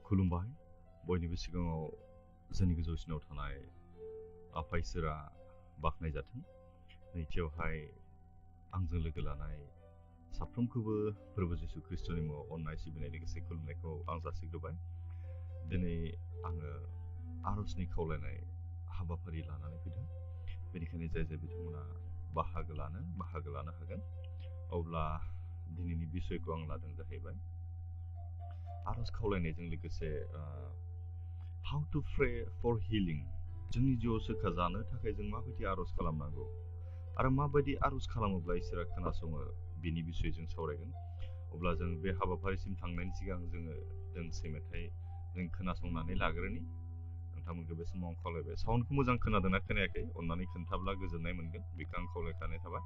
खुलुमबाय बयनिबो सिगाङाव जोंनि गोजौसिनाव थानाय आफा इसोरा बाख्नाय जाथों। नैथियावहाय आंजों लोगो लानाय साफ्रोमखौबो फोरबो जिसु ख्रिस्टनि मुङाव अननाय सिबिनाय लोगोसे खुलुमनायखौ आं जासिग्रोबाय। दिनै आङो आरजनि खावलायनाय हाबाफारि लानानै फैदों। बेनिखायनो जाय जाय बिथांमोना बाहागो लानो हागोन। अब्ला दिनैनि बिसयखौ आं लादों जाहैबाय आरज खावलायनायजों लोगोसे हाउ टु प्रे फर हिलिं। जोंनि जिउआव सोखा जानो थाखाय जों माबायदि आरज खालामनांगौ आरो माबायदि आरज खालामोब्ला इसोरा खोनासङो बिनि बिसय जों सावरायगोन। अब्ला जों बे हाबाफारिसिम थांनायनि सिगां जोङो दोंसे मेथाइ जों खोनासंनानै लाग्रोनि। नोंथांमोनखौ बे समाव आं खावलायबाय। साउन्डखौ मोजां खोनादोंना खोनायाखै अन्नानै खोन्थाब्ला गोजोननाय मोनगोन। बेखौ आं खावलायखानाय थाबाय।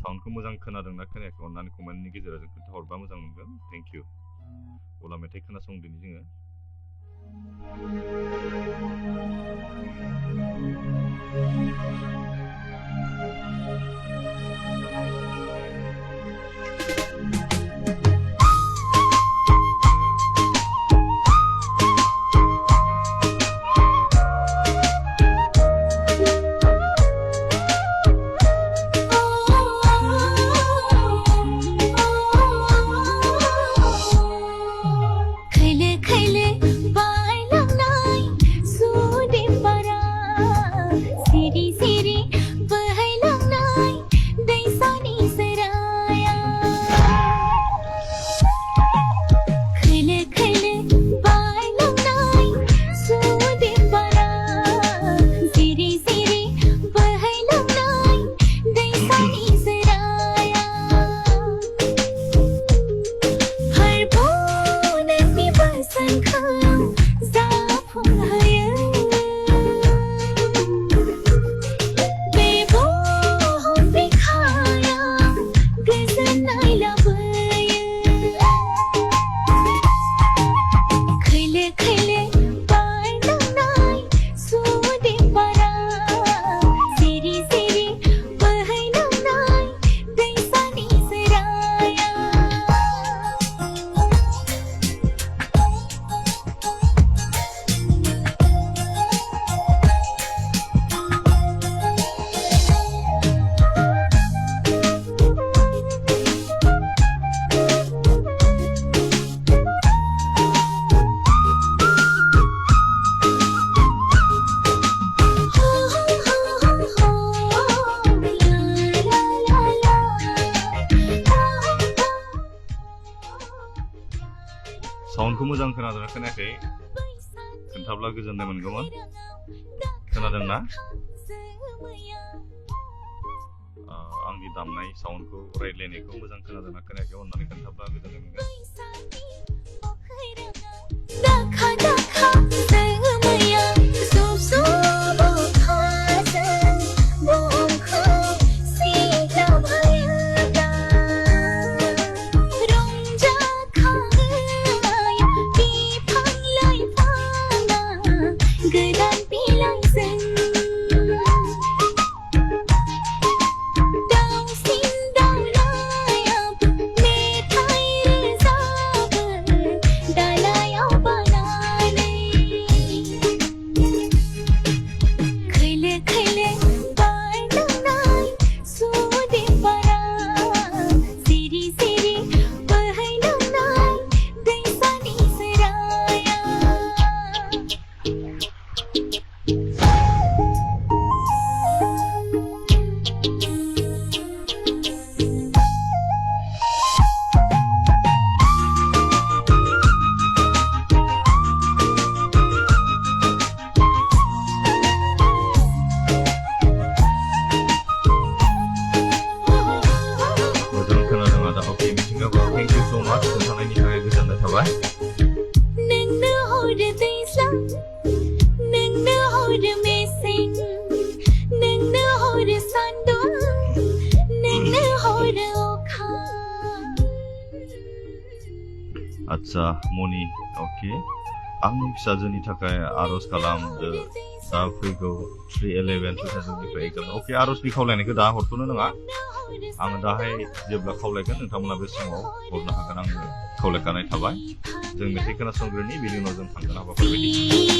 साउन्डखौ मोजां खोनादोंना खोनायाखै अन्नानै कमेन्टनि गेजेराव जों खोन्थाहरबा मोजां मोनगोन। Thank you. अब्ला मेथाइ खोनासंदिनि जोङो। साउन्डखौ मोजां खोनादोंना खोनायाखै खोन्थाब्ला गोजोननाय मोनगौमोन। खोनादोंना? आंनि दामनाय साउन्डखौ रायज्लायनायखौ मोजां खोनादोंना खोनायाखै अन्नानै खोन्थाब्ला गोजोननाय मोनगोन। आच्छा मनि अके आंनि फिसाजोनि थाखाय आरज खालामदो दा फैगौ 3/11/2023 एग्जाम अके आरजनि खावलायनायखौ दा हरथ'नो नाङा आं दाहाय जेब्ला खावलायगोन नोंथांमोना बे समाव हरनो हागोन आंनो खावलायखानाय थाबाय। जों मेथाइ खोनासंग्रोनि बेनि उनाव जों थांगोन हाबाफारि बायदि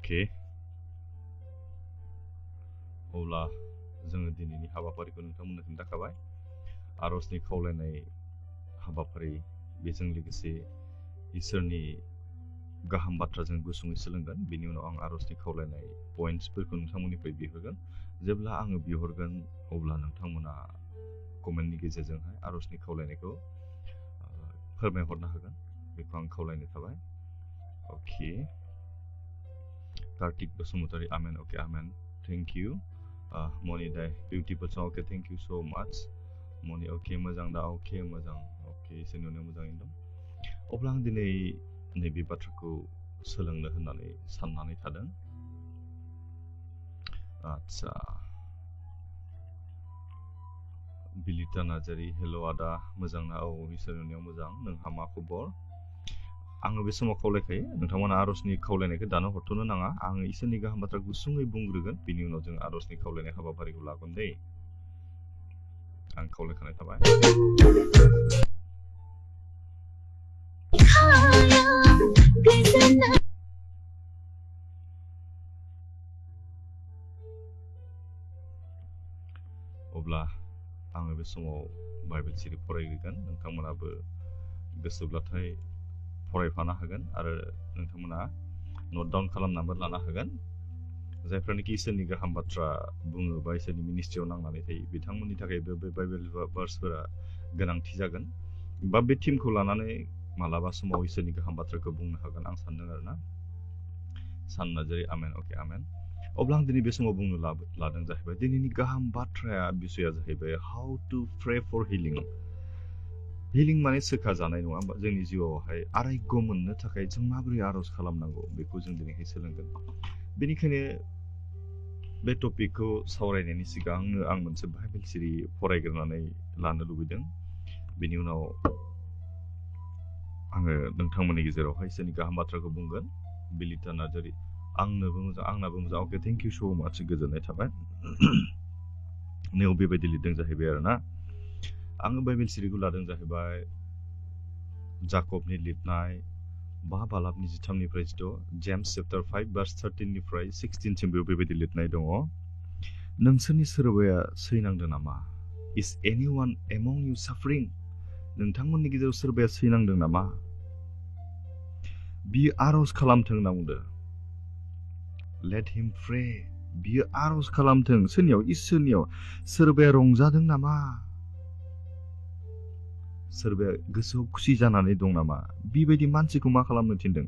अके अब्ला जोङो दिनैनि हाबाफारिखौ नोंथांमोननो खोन्थाखाबाय आर'जनि खावलायनाय हाबाफारि बेजों लोगोसे इसोरनि गाहाम बाथ्रा जों गुसुङै सोलोंगोन बेनि उनाव आं आर'जनि खावलायनाय पइन्ट्सफोरखौ नोंथांमोननिफ्राय बिहरगोन जेब्ला आङो बिहरगोन अब्ला नोंथांमोना कमेन्टनि गेजेरजोंहाय आर'जनि खावलायनायखौ फोरमायहरनो हागोन बेखौ आं खावलायनाय थाबाय अके कार्तिक बसुमतारी आमेन अके आमेन थेंक इउ मनि दाय बिउटिफुल सं अके थेंक इउ सो माच मनि अके मोजां दा अके मोजां अके इसोरनि अननायाव मोजाङैनो दं अब्ला आं दिनै नैबे बाथ्राखौ सोलोंनो होननानै साननानै थादों आदसा बिलिता नार्जारी हेल' आदा मोजां ना औ इसोरनि अननायाव मोजां नोंहा मा खबर आङो बे समाव खावलायखायो नोंथांमोना आर'जनि खावलायनायखौ दानो हरथ'नो नाङा आङो इसोरनि गाहाम बाथ्रा गुसुङै बुंग्रोगोन बिनि उनाव जों आर'जनि खावलायनाय हाबाफारिखौ लागोन दै आं खावलायखानाय थाबाय अब्ला आङो बे समाव बाइबेल सिरि फरायगोन नोंथांमोनाबो गोसोब्लाथाय फरायफानो हागोन आरो नोंथांमोना नट डाउन खालामनानैबो लानो हागोन जायफ्रानोखि इसोरनि गाहाम बाथ्रा बुङो बा इसोरनि मिनिस्ट्रियाव नांनानै थायो बिथांमोननि थाखायबो बे बाइबेल भार्सफोरा गोनांथि जागोन बा बे टिमखौ लानानै मालाबा समाव इसोरनि गाहाम बाथ्राखौ बुंनो हागोन आं सानदों आरोना सान नार्जारी आमेन अके आमेन अब्ला आं दिनै बे समाव बुंनो लादों जाहैबाय दिनैनि गाहाम बाथ्राया बिसया जाहैबाय हाउ टु प्रे फर हिलिं हिलिं माने सोखा जानाय नङा होमबा जोंनि जिउआवहाय आरायग' मोननो थाखाय जों माबोरै आर'ज खालामनांगौ बेखौ जों दिनैहाय सोलोंगोन बेनिखायनो बे टपिकखौ सावरायनायनि सिगांनो आं मोनसे बाइबेल सिरि फरायग्रोनानै लानो लुबैदों बेनि उनाव आङो नोंथांमोननि गेजेरावहाय इसोरनि गाहाम बाथ्राखौ बुंगोन बिलिता नार्जारी आंनाबो मोजां अके थेंक इउ स' माच गोजोननाय थाबाय नैयाव बेबायदि लिरदों जाहैबाय आरोना आङो बाइबेल सिरिखौ लादों जाहैबाय जाकबनि लिरनाय 5 बालाबनि 13निफ्राय 6 जेम्स चैप्टार 5 भार्स 13निफ्राय 16 सिम बेबायदि लिरनाय दङ नोंसोरनि सोरबाया सैनांदों नामा इज एनीवन एमंग यू साफरिं नोंथांमोननि गेजेराव सोरबाया सैनांदों नामा बियो आर'ज खालामथों होनना बुंदों लेट हिम प्रे बियो आर'ज खालामथों सोरनियाव इसोरनियाव सोरबाया रंजादों नामा सोरबाया गोसोआव खुसि जानानै दं नामा बेबायदि मानसिखौ मा खालामनो थिनदों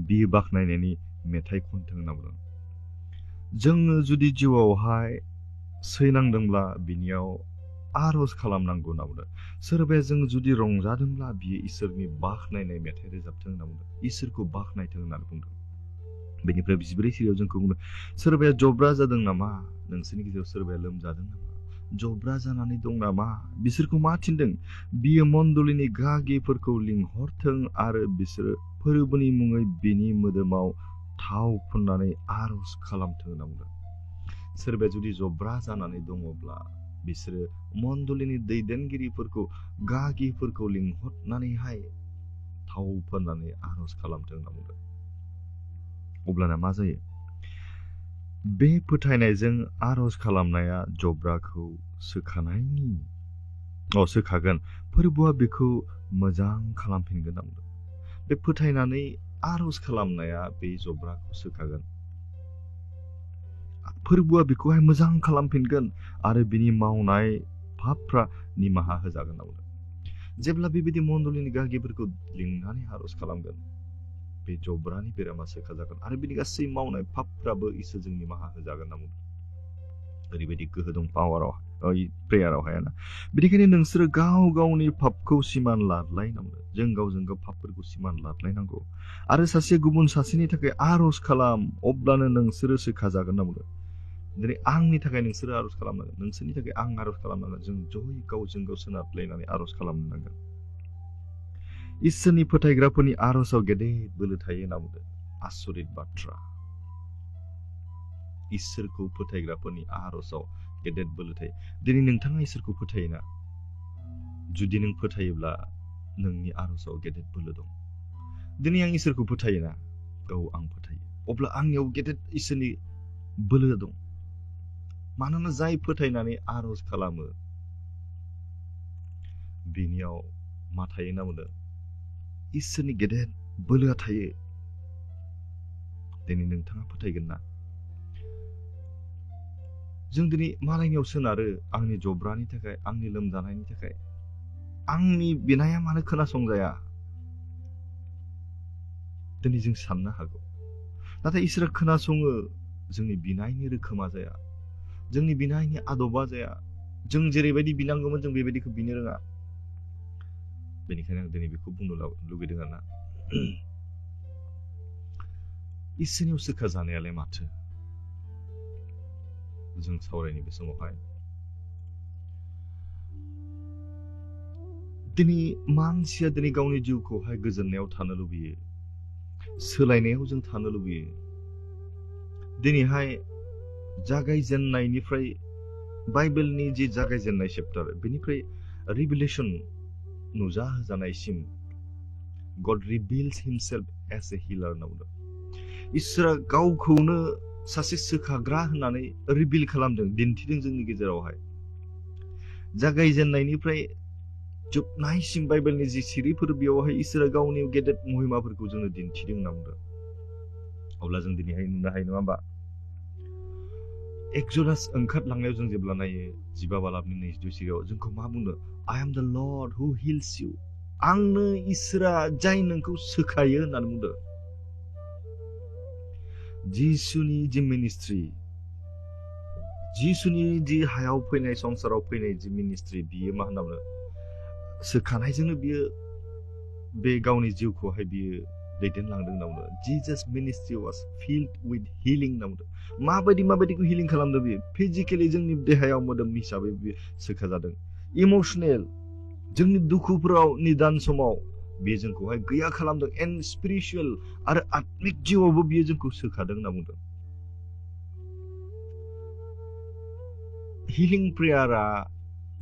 बियो बाख्नायनायनि मेथाइ खनथों होनना बुंदों जोङो जुदि जिउआवहाय सैनांदोंब्ला बिनियाव आर'ज खालामनांगौ होनना बुंदों सोरबाया जों जुदि रंजादोंब्ला बियो इसोरनि बाख्नायनाय मेथाइ रोजाबथों होनना बुंदों इसोरखौ बाख्नायथों होननानै बुंदों बेनिफ्राय 14 सिरियाव जोंखौ बुंदों सोरबाया जब्रा जादों नामा नोंसोरनि गेजेराव सोरबाया लोमजादों नामा जब्रा जानानै दं नामा बिसोरखौ मा थिनदों बियो मण्डलिनि गागिफोरखौ लिंहरथों आरो बिसोरो फोरबोनि मुङै बिनि मोदोमाव थाव फुननानै आर'ज खालामथों होनना बुंदों सोरबाया जुदि जब्रा जानानै दङब्ला बिसोरो मण्डलिनि दैदेनगिरिफोरखौ गागिफोरखौ लिंहरनानैहाय थाव फोननानै आर'ज खालामथों होनना बुंदों। अब्लाना मा जायो? बे फोथायनायजों आर'ज खालामनाया जब्राखौ सोखागोन। फोरबोआ बेखौ मोजां खालामफिनगोन होनना बुंदों। बे फोथायनानै आर'ज खालामनाया बे जब्राखौ सोखागोन। फोरबोआ बेखौहाय मोजां खालामफिनगोन आरो बिनि मावनाय पापफ्रा निमाहा होजागोन होनना बुंदों। जेब्ला बेबायदि मण्डलिनि गागिफोरखौ लिंनानै आर'ज खालामगोन, बे जब्रानि बेरामा सोखाजागोन आरो बिनि गासै मावनाय पापफ्राबो इसोरजों निमाहा होजागोन होनना बुंदों। ओरैबायदि गोहो दं प्रेयारावहाय ना। बेनिखायनो नोंसोरो गाव गावनि पापखौ सिमान लादलायनांगौ। जों गावजों गाव पापफोरखौ सिमान लादलायनांगौ आरो सासे गुबुन सासेनि थाखाय आर'ज खालाम, अब्लानो नोंसोरो सोखाजागोन होनना बुंदों। दिनै आंनि थाखाय नोंसोरो आर'ज खालामनांगोन, नोंसोरनि थाखाय आं आर'ज खालामनांगोन। जों जयै गावजों गाव सोनारलायनानै आर'ज खालामनो नांगोन। इसोरनि फोथायग्राफोरनि आर'जआव गेदेर बोलो थायो होनना बुंदों। आसरित बाथ्रा। इसोरखौ फोथायग्राफोरनि आर'जआव गेदेर बोलो थायो। दिनै नोंथाङा इसोरखौ फोथायोना? जुदि नों फोथायोब्ला नोंनि आर'जआव गेदेर बोलो दं। दिनै आं इसोरखौ फोथायोना? औ, आं फोथायो। अब्ला आंनियाव गेदेर इसोरनि बोलो दं। मानोना जाय फोथायनानै आर'ज खालामो बिनियाव मा थायो होनना बुंदों? इसोरनि गेदेर बोलोआ थायो। दिनै नोंथाङा फोथायगोन ना? जों दिनै मालायनियाव सोनारो, आंनि जब्रानि थाखाय, आंनि लोमजानायनि थाखाय। आंनि बिनाया मानो खोनासंजाया? दिनै जों साननो हागौ। नाथाय इसोरा खोनासङो। जोंनि बिनायनि रोखोमा जाया, जोंनि बिनायनि आदबा जाया। जों जेरैबायदि बिनांगौमोन जों बेबायदिखौ बिनो रोङा। बेनिखायनो आं दिनै बेखौ बुंनो लुगैदों आरोना, इसोरनियाव सोखा जानायालाय माथो? जों सावरायनो बे समावहाय दिनै मानसिया दिनै गावनि जिउखौहाय गोजोननायाव थानो लुबैयो, सोलायनायाव जों थानो लुबैयो। दिनैहाय जागायजेननायनिफ्राय बाइबेलनि जि जागायजेननाय चेप्टार, बेनिफ्राय रिभिलेसन नुजाहोजानायसिम गड रिभिल्स हिमसेल्फ एज ए हिलार होनना बुंदों। इसोरा गावखौनो सासे सोखाग्रा होननानै रिभिल खालामदों, दिन्थिदों जोंनि गेजेरावहाय। जागायजेननायनिफ्राय जोबनायसिम बाइबेलनि जि सिरिफोर, बेयावहाय इसोरा गावनि गेदेर महिमाफोरखौ जोंनो दिन्थिदों होनना बुंदों। अब्ला जों दिनैहाय नुनो हायो, नङा होमबा? एक्सोडास ओंखारलांनायाव जों जेब्ला नायो 15 बालाबनि 22 जोंखौ मा बुंदों? I am the Lord who heals you। आंनो इसोरा जाय नोंखौ सोखायो होननानै बुंदों। जिसुनि जि मिनिस्ट्रि, जिसुनि जि हायाव फैनाय, संसाराव फैनाय जि मिनिस्ट्रि, बियो मा होनना बुङो? सोखानायजोंनो बियो बे गावनि जिउखौहाय बियो दैदेनलांदों होनना बुंदों। जिजास मिनिस्ट्रि वाज फिल्ड उइथ हिलिं होनना बुंदों। माबायदिखौ हिलिं खालामदों बियो? फिजिकेलि जोंनि देहायाव मोदोम हिसाबै बियो सोखाजादों। इमोसनेल, जोंनि दुखुफोराव निदान समाव बियो जोंखौहाय गैया खालामदों। एन्ड स्पिरिचुवेल आरो आत्मिक जिउआवबो बियो जोंखौ सोखादों होनना बुंदों। हिलिं प्रेयारा,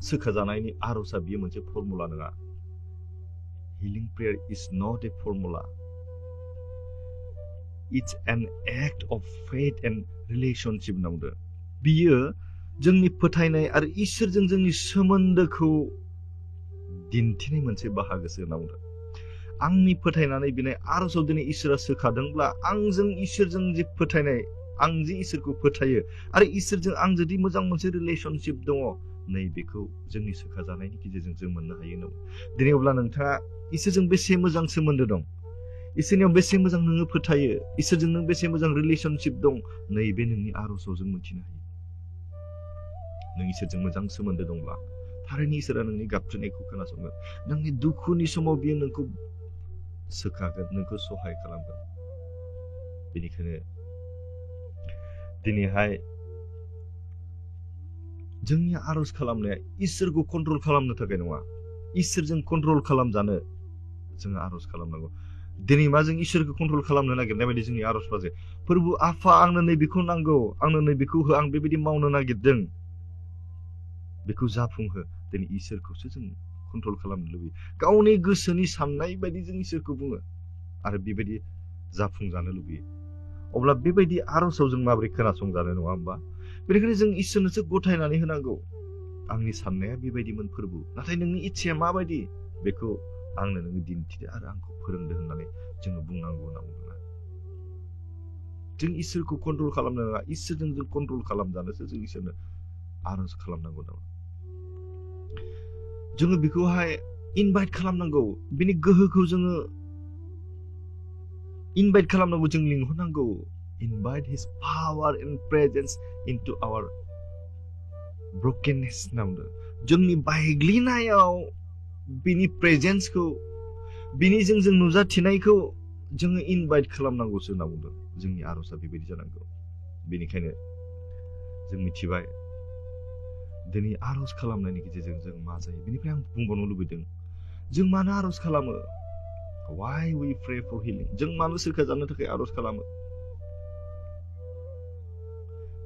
सोखाजानायनि आर'जआ, बियो मोनसे फर्मुला नङा। Healing prayer is not a formula. It's an act of faith and relationship होनना बुंदों। बियो जोंनि फोथायनाय आरो इसोरजों जोंनि सोमोन्दोखौ दिन्थिनाय मोनसे बाहागोसो होनना बुंदों। आंनि फोथायनानै बिनाय आर'जआव दिनै इसोरा सोखादोंब्ला, आंजों इसोरजों जि फोथायनाय, आं जि इसोरखौ फोथायो आरो इसोरजों आं जुदि मोजां मोनसे रिलेशनशिप दङ, नै बेखौ जोंनि सोखाजानायनि गेजेरजों जों मोननो हायो होनना। दिनै अब्ला नोंथाङा इसोरजों बेसे मोजां सोमोन्दो दं? इसोरनियाव बेसे मोजां नोङो फोथायो? इसोरजों नों बेसे मोजां रिलेशनशिप दं? नैबे नोंनि आर'जआव जों मिथिनो हायो। नों इसोरजों मोजां सोमोन्दो दंब्ला थारैनो इसोरा नोंनि गाबज्रिनायखौ खोनासंगोन। नोंनि दुखुनि समाव बियो नोंखौ सोखागोन, नोंखौ सहाय खालामगोन। बेनिखायनो दिनैहाय जोंनि आर'ज खालामनाया इसोरखौ कन्ट्रल खालामनो थाखाय नङा, इसोरजों कन्ट्रल खालामजानो जोङो आर'ज खालामनांगौ। दिनै मा जों इसोरखौ कन्ट्रल खालामनो नागिरनाय बायदि जोंनि आर'जफ्रा जायो। फोरबु आफा आंनो नैबेखौ नांगौ, आंनो नैबेखौ हो, आं बेबायदि मावनो नागिरदों, बेखौ जाफुंहो। दिनै इसोरखौसो जों कन्ट्रल खालामनो लुबैयो, गावनि गोसोनि साननाय बायदि जों इसोरखौ बुङो आरो बेबायदि जाफुंजानो लुबैयो। अब्ला बेबायदि आर'जाव जों माबोरै खोनासंजानो, नङा होमबा? बेनिखायनो जों इसोरनोसो गथायनानै होनांगौ। आंनि साननाया बेबायदिमोन फोरबु, नाथाय नोंनि इच्छाया माबायदि बेखौ आंनो नोङो दिन्थिदो आरो आंखौ फोरोंदो होननानै जोङो बुंनांगौ होनना बुंदों। जों इसोरखौ कन्ट्रल खालामनो नङा, इसोरजों जों कन्ट्रल खालामजानोसो जों इसोरनो आर'ज खालामनांगौ नामा? जोङो बेखौहाय इनभाइट खालामनांगौ, बिनि गोहोखौ जोङो इनभाइट खालामनांगौ, जों लिंहरनांगौ। Invite his power and presence into our ब्रकेननेस होनना बुंदों। जोंनि बायग्लिनायाव बिनि प्रेजेन्सखौ, बिनि जोंजों नुजाथिनायखौ जोङो इनभाइट खालामनांगौसो होनना बुंदों। जोंनि आर'जआ बेबायदि जानांगौ। बेनिखायनो जों मिथिबाय दिनै आर'ज खालामनायनि गेजेरजों जों मा जायो। बेनिफ्राय आं बुंबावनो लुबैदों, जों मानो आर'ज खालामो? Why we pray for healing? जों मानो सोखाजानो थाखाय आर'ज खालामो?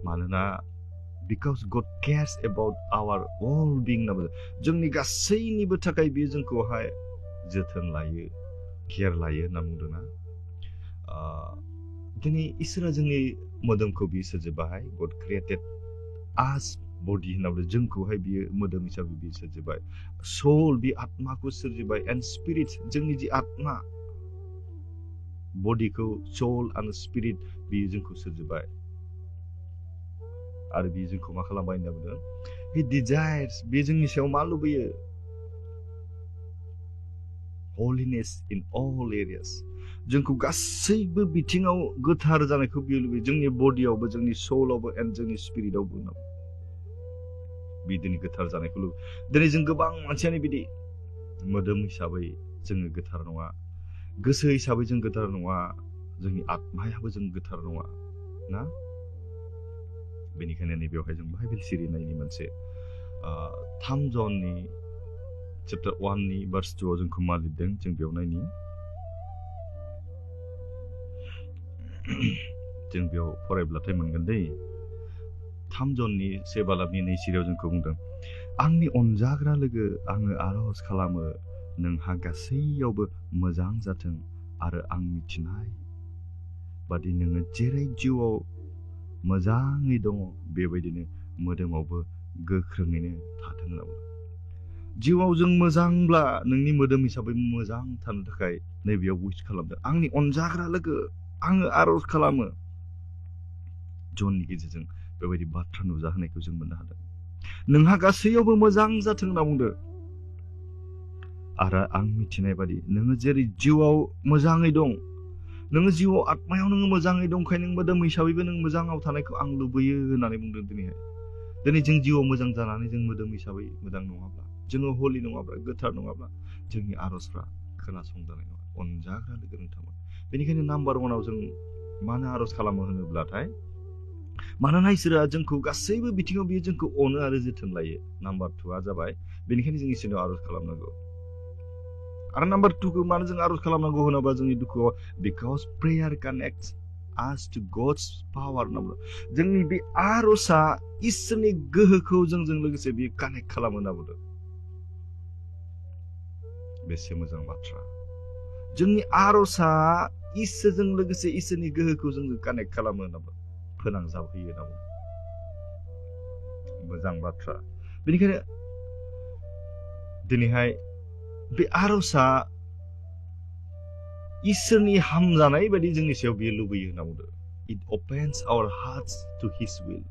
मानोना because God cares about our all being होनना बुंदों। जोंनि गासैनिबो थाखाय बियो जोंखौहाय जोथोन लायो, केयार लायो होनना बुंदोंना। दिनै इसोरा जोंनि मोदोमखौ बियो सोरजिबाय। God created us body होनना बुंदों। जोंखौहाय बियो मोदोम हिसाबै बियो सोरजिबाय। सोल, बे आत्माखौ सोरजिबाय। एन्ड स्पिरिट, जोंनि जि आत्मा, बडिखौ सोल आरो स्पिरिट, बियो जोंखौ सोरजिबाय। आरो बियो जोंखौ मा खालामबाय होनना बुंदों? He desires, बे जोंनि सायाव मा लुबैयो? Holiness in all areas. जोंखौ गासैबो बिथिङाव गोथार जानायखौ बियो लुबैयो। जोंनि बडियावबो, जोंनि सोलावबो, एन्ड जोंनि स्पिरिटआवबो बे दिनै गोथार जानायखौ लुबैयो। दिनै जों गोबां मानसियानो बिदि मोदोम हिसाबै जोङो गोथार नङा, गोसो हिसाबै जों गोथार नङा, जोंनि आत्मायाबो जों गोथार नङा ना। बेनिखायनो नैबेयावहाय जों बाइबेल सिरिनायनि मोनसे 3 जननि चेप्टार 1नि भार्स 2आव जोंखौ मा लिरदों जों बेयाव नायनि। जों बेयाव फरायब्लाथाय मोनगोन दै। 3 जननि 1 बालाबनि 2 सिरियाव जोंखौ बुंदों, आंनि अनजाग्रा लोगो, आङो आर'ज खालामो नोंहा गासैयावबो मोजां जाथों आरो आं मिथिनाय बादि नोङो जेरै जिउआव मोजाङै दङ बेबायदिनो मोदोमावबो गोख्रोङैनो थाथों होनना बुंदों। जिउआव जों मोजांब्ला नोंनि मोदोम हिसाबै मोजां थानो थाखाय नैबेयाव उइस खालामदों। आंनि अनजाग्रा लोगो, आङो आर'ज खालामो। जननि गेजेरजों बेबायदि बाथ्रा नुजाहोनायखौ जों मोननो हादों। नोंहा गासैयावबो मोजां जाथों होनना बुंदों आरो आं मिथिनाय बादि नोङो जेरै जिउआव मोजाङै दं, नोङो जिउआव आत्मायाव नोङो मोजाङै दंखाय नों मोदोम हिसाबैबो नों मोजाङाव थानायखौ आं लुबैयो होननानै बुंदों दिनैहाय। दिनै जों जिउआव मोजां जानानै जों मोदोम हिसाबै मोजां नङाब्ला, जोङो हलि नङाब्ला, गोथार नङाब्ला जोंनि आर'जफ्रा खोनासंजानाय नङा। अनजाग्रा लोगो नोंथांमोन। बेनिखायनो नाम्बार 1आव जों मानो आर'ज खालामो होनोब्लाथाय, मानोना इसोरा जोंखौ गासैबो बिथिङाव बियो जोंखौ अनो आरो जोथोन लायो। नाम्बार 2आ जाबाय, बेनिखायनो जों इसोरनाव आर'ज खालामनांगौ। आरो नाम्बार 2खौ मानो जों आर'ज खालामनांगौ होनोब्ला जोंनि दुखुआव बिकज प्रेयार कानेक्ट्स आस टु गड्स पावार होनना बुङो। जोंनि बे आर'जआ इसोरनि गोहोखौ जोंजों लोगोसे बियो कानेक्ट खालामो होनना बुंदों। बेसे मोजां बाथ्रा। जोंनि आर'जआ इसोरजों लोगोसे इसोरनि गोहोखौ जोंजों कानेक्ट खालामो होनना बुंदों, फोनांजाबहोयो होनना बुंदों। मोजां बाथ्रा। बेनिखायनो दिनैहाय बे आर'जआ इसोरनि हामजानाय बायदि जोंनि सायाव बियो लुबैयो होनना बुंदों। It opens our hearts to his will.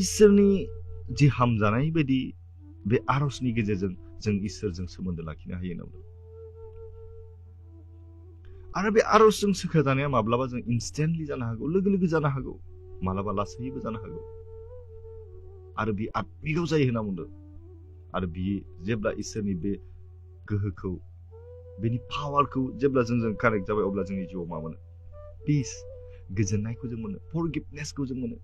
इसोरनि जि हामजानाय बायदि बे आर'जनि गेजेरजों जों इसोरजों सोमोन्दो लाखिनो हायो होनना बुंदों। आरो बे आर'जजों सोखाजानाया माब्लाबा जों इनस्टेन्टलि जानो हागौ, लोगो लोगो जानो हागौ, मालाबा लासैबो जानो हागौ। आरो बे आत्मिकाव जायो होनना बुंदों। आरो बियो जेब्ला इसोरनि बे गोहोखौ, बेनि पावारखौ जेब्ला जोंजों कानेक्ट जाबाय, अब्ला जोंनि जिउआव मा मोनो? पिस, गोजोननायखौ जों मोनो, फरगिभनेसखौ जों मोनो,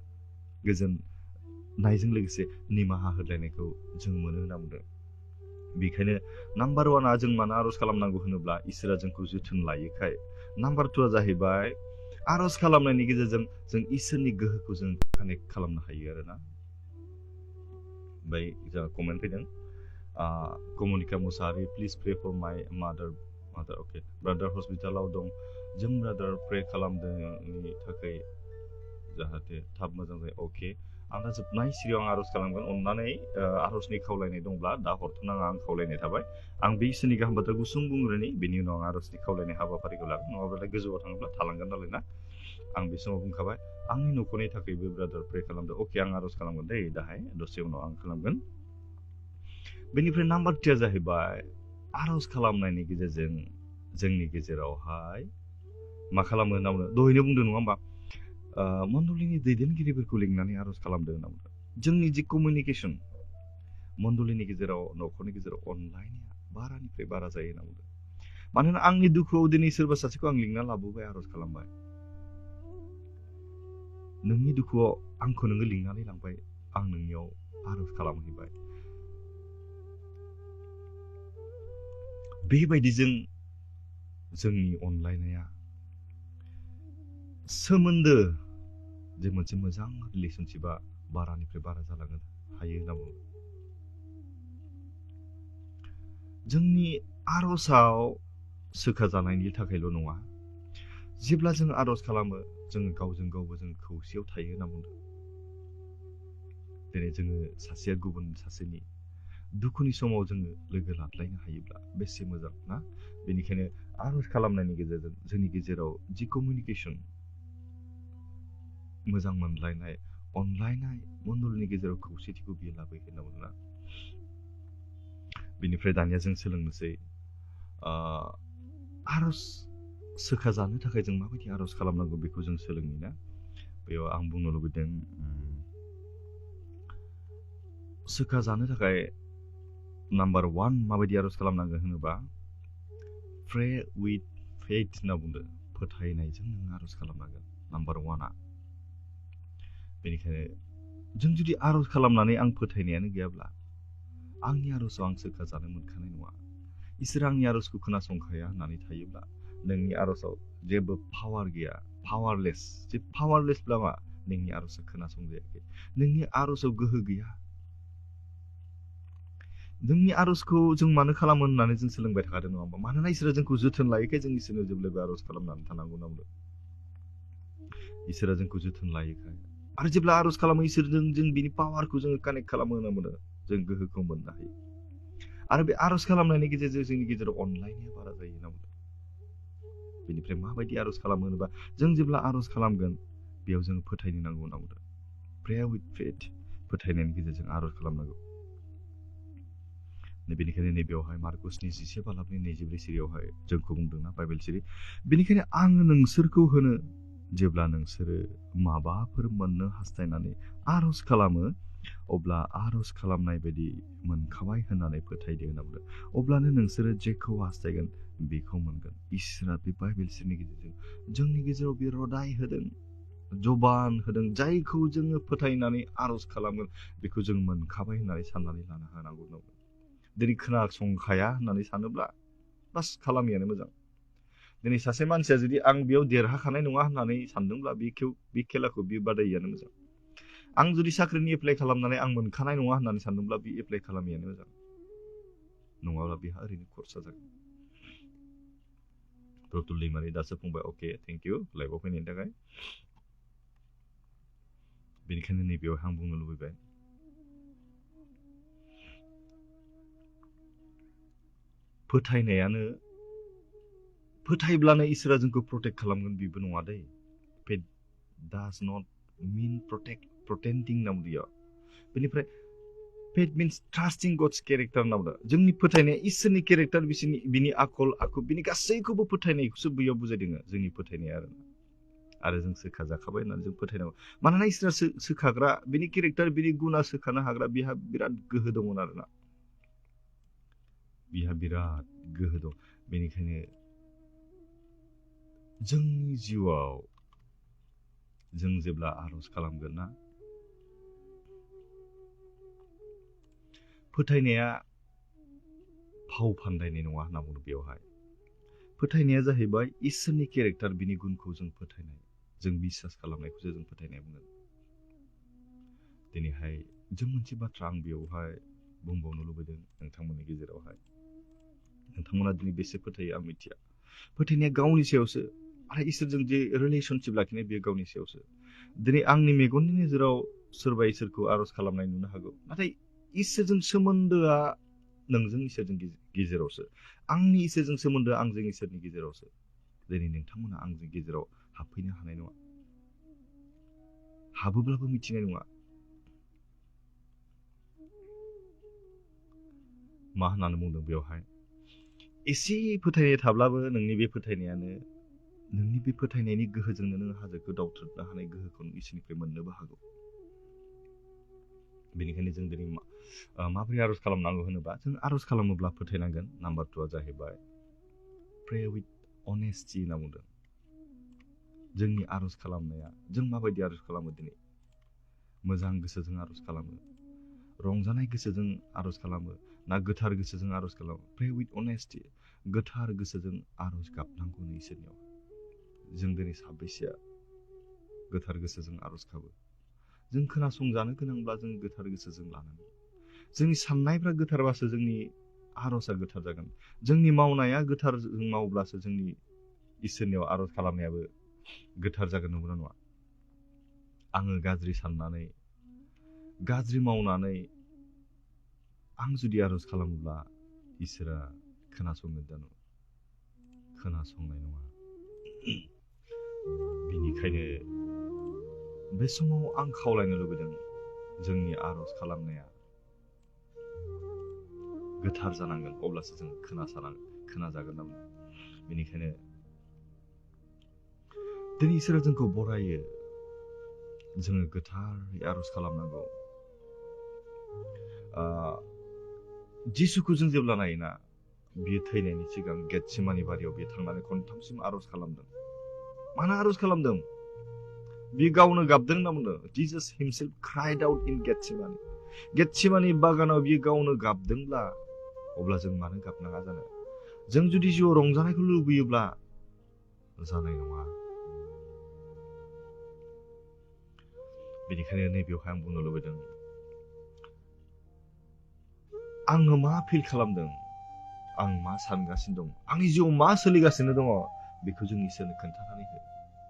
गोजोननायजों लोगोसे निमाहा होलायनायखौ जों मोनो होनना बुंदों। बेखायनो नाम्बार 1आ जों मानो आर'ज खालामनांगौ होनोब्ला इसोरा जोंखौ जोथोन लायोखाय। नाम्बार 2आ जाहैबाय आर'ज खालामनायनि गेजेरजों जों इसोरनि गोहोखौ जों कानेक्ट खालामनो हायो आरोना। ओमफ्राय जोंहा कमेन्ट फैदों कमनिका मुसाहारि प्लिज प्रे फर माय मादार अके ब्रादार हस्पिटालाव दं जों ब्रादार प्रे खालामदोंनि थाखाय जाहाथे थाब मोजां जायो। अके आं दा जोबनाय सिरियाव आं आर'ज खालामगोन अननानै आर'जनि खावलायनाय दंब्ला दा हरथ'नाङा आं खावलायनाय थाबाय। आं बे इसोरनि गाहाम बाथ्रा गुसुं बुंग्रोनि बेनि उनाव आं आर'जनि खावलायनाय हाबाफारिखौ लागोन नङाब्लालाय गोजौआव थाङोब्ला थालांगोन नालाय ना। आं बे समाव बुंखाबाय आंनि न'खरनि थाखायबो ब्रादार प्रे खालामदों। अके आं आर'ज खालामगोन दै दाहाय दसे उनाव आं खालामगोन। बेनिफ्राय नाम्बार 2 जाहैबाय आर'ज खालामनायनि गेजेरजों जोंनि गेजेरावहाय मा खालामो होनना बुङो दहायनो बुंदों नङा होमबा मण्डलिनि दैदेनगिरिफोरखौ लिंनानै आर'ज खालामदों होनना बुंदों। जोंनि जि कमिउनिकेसन मण्डलिनि गेजेराव न'खरनि गेजेराव अनलायनाया बारानिफ्राय बारा जायो होनना बुंदों। मानोना आंनि दुखुआव दिनै सोरबा सासेखौ आं लिंना लाबोबाय आर'ज खालामबाय। नोंनि दुखुआव आंखौ नोङो लिंनानै लांबाय आं नोंनियाव आर'ज खालामहैबाय। बेबायदिजों जोंनि अनलायनाया सोमोन्दो जे मोनसे मोजां रिलेशनशिपआ बारानिफ्राय बारा जालांनो हायो होनना बुङो। जोंनि आर'जआव सोखाजानायनि थाखायल' नङा जेब्ला जों आर'ज खालामो जोङो गावजों गावबो जों खौसेयाव थायो होनना बुंदों। दिनै जोङो सासेया गुबुन सासेनि दुखुनि समाव जोङो लोगो लाज्लायनो हायोब्ला बेसे मोजां ना। बेनिखायनो आर'ज खालामनायनि गेजेरजों जोंनि गेजेराव जि कमिउनिकेसन मोजां मोनलायनाय अनलायनाय मण्डलनि गेजेराव खौसेथिखौ बियो लाबोयो होनना बुङोना। बेनिफ्राय दानिया जों सोलोंनोसै आर'ज सोखाजानो थाखाय जों माबायदि आर'ज खालामनांगौ बेखौ जों सोलोंनि ना। बेयाव आं बुंनो लुबैदों सोखाजानो थाखाय नाम्बार 1 माबायदि आर'ज खालामनांगोन होनोबा प्रे उइथ फेथ होनना बुंदों। फोथायनायजों नों आर'ज खालामनांगोन नाम्बार 1आ। बेनिखायनो जों जुदि आर'ज खालामनानै आं फोथायनायानो गैयाब्ला आंनि आर'जआव आं सोखाजानो मोनखानाय नङा। इसोर आंनि आर'जखौ खोनासंखाया होननानै थायोब्ला नोंनि आर'जआव जेबो पावार गैया पावारलेस। जे पावारलेसब्ला मा नोंनि आर'जआ खोनासंजायाखै नोंनि आर'जआव गोहो गैया। जोंनि आर'जखौ जों मानो खालामो होननानै जों सोलोंबाय थाखादों नङा होमबा। मानोना इसोरा जोंखौ जोथोन लायोखाय जों इसोरनो जेब्लायबो आर'ज खालामनानै थानांगौ होनना बुंदों। इसोरा जोंखौ जोथोन लायोखाय आरो जेब्ला आर'ज खालामो इसोरजों जों बिनि पावारखौ जोङो कानेक्ट खालामो होनना बुंदों। जों गोहोखौ मोननो हायो आरो बे आर'ज खालामनायनि गेजेरजों जोंनि गेजेराव अनलायनाया बारा जायो होनना बुंदों। बेनिफ्राय माबायदि आर'ज खालामो होनोबा जों जेब्ला आर'ज खालामगोन बेयाव जों फोथायनो नांगौ होनना बुंदों। प्रे उइथ फेथ फोथायनायनि गेजेरजों आर'ज खालामनांगौ। बेनिखायनो नैबेयावहाय मार्कुसनि 11:24 सिरियावहाय जोंखौ बुंदोंना बाइबेल सिरि बेनिखायनो आङो नोंसोरखौ होनो जेब्ला नोंसोरो माबाफोर मोननो हास्थायनानै आर'ज खालामो अब्ला आर'ज खालामनाय बायदि मोनखाबाय होननानै फोथायदो होनना बुंदों। अब्लानो नोंसोरो जेखौ हास्थायगोन बेखौ मोनगोन। इसोरा बे बाइबेल सिरिनि गेजेरजों जोंनि गेजेराव बे रदाय होदों जबान होदों जायखौ जोङो फोथायनानै आर'ज खालामगोन बेखौ जों मोनखाबाय होननानै साननानै लानो हानांगौ होनना बुंदों। दिनै खोनासंखाया होननानै सानोब्ला बास खालामियानो मोजां। दिनै सासे मानसिया जुदि आं बेयाव देरहाखानाय नङा होननानै सानदोंब्ला बे खेलाखौ बे बादायियानो मोजां। आं जुदि साख्रिनि एप्लाइ खालामनानै आं मोनखानाय नङा होननानै सानदोंब्ला बे एप्लाइ खालामियानो मोजां। नङाब्ला बेहा ओरैनो खरसा जागोन। प्रतुल दैमारि दासो बुंबाय अके थेंक इउ लाइभआव फैनायनि थाखाय। बेनिखायनो नैबेयाव आं बुंनो लुबैबाय फोथायब्लानो इसोरा जोंखौ प्रटेक्ट खालामगोन बेबो नङा दै। फेथ डाज नट मिन प्रेटेन्डिं होनना बुंदों। बेनिफ्राय फेथ मिन्स ट्रास्टिं गड्स केरेक्टार होनना बुंदों। जोंनि फोथायनाया इसोरनि केरेक्टार बिनि आखल आखु बिनि गासैखौबो फोथायनायखौसो बैयाव बुजायदों जोंनि फोथायनाया आरो जों सोखाजाखाबाय होननानै जों फोथायनांगौ। मानोना इसोरा सोखाग्रा बिनि केरेक्टार बिनि गुना सोखानो हाग्रा बिहा बिराद गोहो दंमोन आरोना। बिहा बिराद गोहो दं। बेनिखायनो जोंनि जिउआव जों जेब्ला आर'ज खालामगोन ना फोथायनाया फाव फान्दायनाय नङा होनना बुङो। बेवहाय फोथायनाया जाहैबाय इसोरनि केरेक्टार बिनि गुनखौ जों फोथायनाय जों बिसास खालामनायखौसो जों फोथायनाय बुङो। दिनैहाय जों मोनसे बाथ्रा आं बेयावहाय बुंबावनो लुबैदों नोंथांमोननि गेजेरावहाय। नोंथांमोना दिनै बेसे फोथायो आं मिथिया। फोथायनाया गावनि सायावसो, आरो इसोरजों जे रिलेशनशिप लाखिनाय बेयो गावनि सायावसो। दिनै आंनि मेगननि नोजोराव सोरबा इसोरखौ आर'ज खालामनाय नुनो हागौ, नाथाय इसोरजों सोमोन्दोआ नोंजों इसोरजों गेजेरावसो। आंनि इसोरजों सोमोन्दोआ आंजों इसोरनि गेजेरावसो। दिनै नोंथांमोना आंजों गेजेराव हाबफैनो हानाय नङा, हाबोब्लाबो मिथिनाय नङा। मा होननानै बुंदों बेवहाय, एसे फोथायनाय थाब्लाबो नोंनि बे फोथायनायनि गोहोजोंनो नों हाजोखौ दावथ्रोदनो हानाय गोहोखौ इसोरनिफ्राय मोननोबो हागौ। बेनिखायनो जों दिनै माबोरै आर'ज खालामनांगौ होनोबा, जों आर'ज खालामोब्ला फोथायनांगोन। नाम्बार 2 जाहैबाय प्रे विथ अनेस्टि होनना बुंदों। जोंनि आर'ज खालामनाया, जों माबायदि आर'ज खालामो दिनै? मोजां गोसोजों आर'ज खालामो, रंजानाय गोसोजों आर'ज खालामो, ना गोथार गोसोजों आर'ज खालामो? प्रे विथ अनेस्टि, गोथार गोसोजों आर'ज गाबनांगौनो इसोरनियाव। जों दिनै साबैसेया गोथार गोसोजों आर'ज गाबो? जों खोनासंजानो गोनांब्ला जों गोथार गोसोजों लानांगौ। जोंनि साननायफ्रा गोथारबासो जोंनि आर'जआ गोथार जागोन। जोंनि मावनाया गोथारजों मावब्लासो जोंनि इसोरनियाव आर'ज खालामनायाबो गोथार जागोन, नंगौना नङा? आङो गाज्रि साननानै, गाज्रि मावनानै आं जुदि आर'ज खालामोब्ला इसोरा खोनासंगोन जानो? खोनासंनाय नङा। बेनिखायनो बे समाव आं खावलायनो लुबैदों, जोंनि आर'ज खालामनाया गोथार जानांगोन, अब्लासो जों खोनाजागोन नामा? बेनिखायनो दिनै इसोरा जोंखौ बरायो, जोङो गोथारै आर'ज खालामनांगौ। जिसुखौ जों जेब्ला नायोना, बियो थैनायनि सिगां गेटसेमानि बारियाव बियो थांनानै खनथामसिम आर'ज खालामदों। मानो आर'ज खालामदों? बियो गावनो गाबदों होनना बुंदों। Jesus himself cried out in गेटसेमानि। गेटसेमानि बागानाव बियो गावनो गाबदोंब्ला, अब्ला जों मानो गाबनाङा जानो? जों जुदि जिउआव रंजानायखौ लुबैयोब्ला जानाय नङा। बेनिखायनो नैबेयावहाय आं बुंनो लुबैदों, आङो मा फिल खालामदों, आं मा सानगासिनो दं, आंनि जिउआव मा सोलिगासिनो दङ, बेखौ जों इसोरनो खोन्थानानै हो।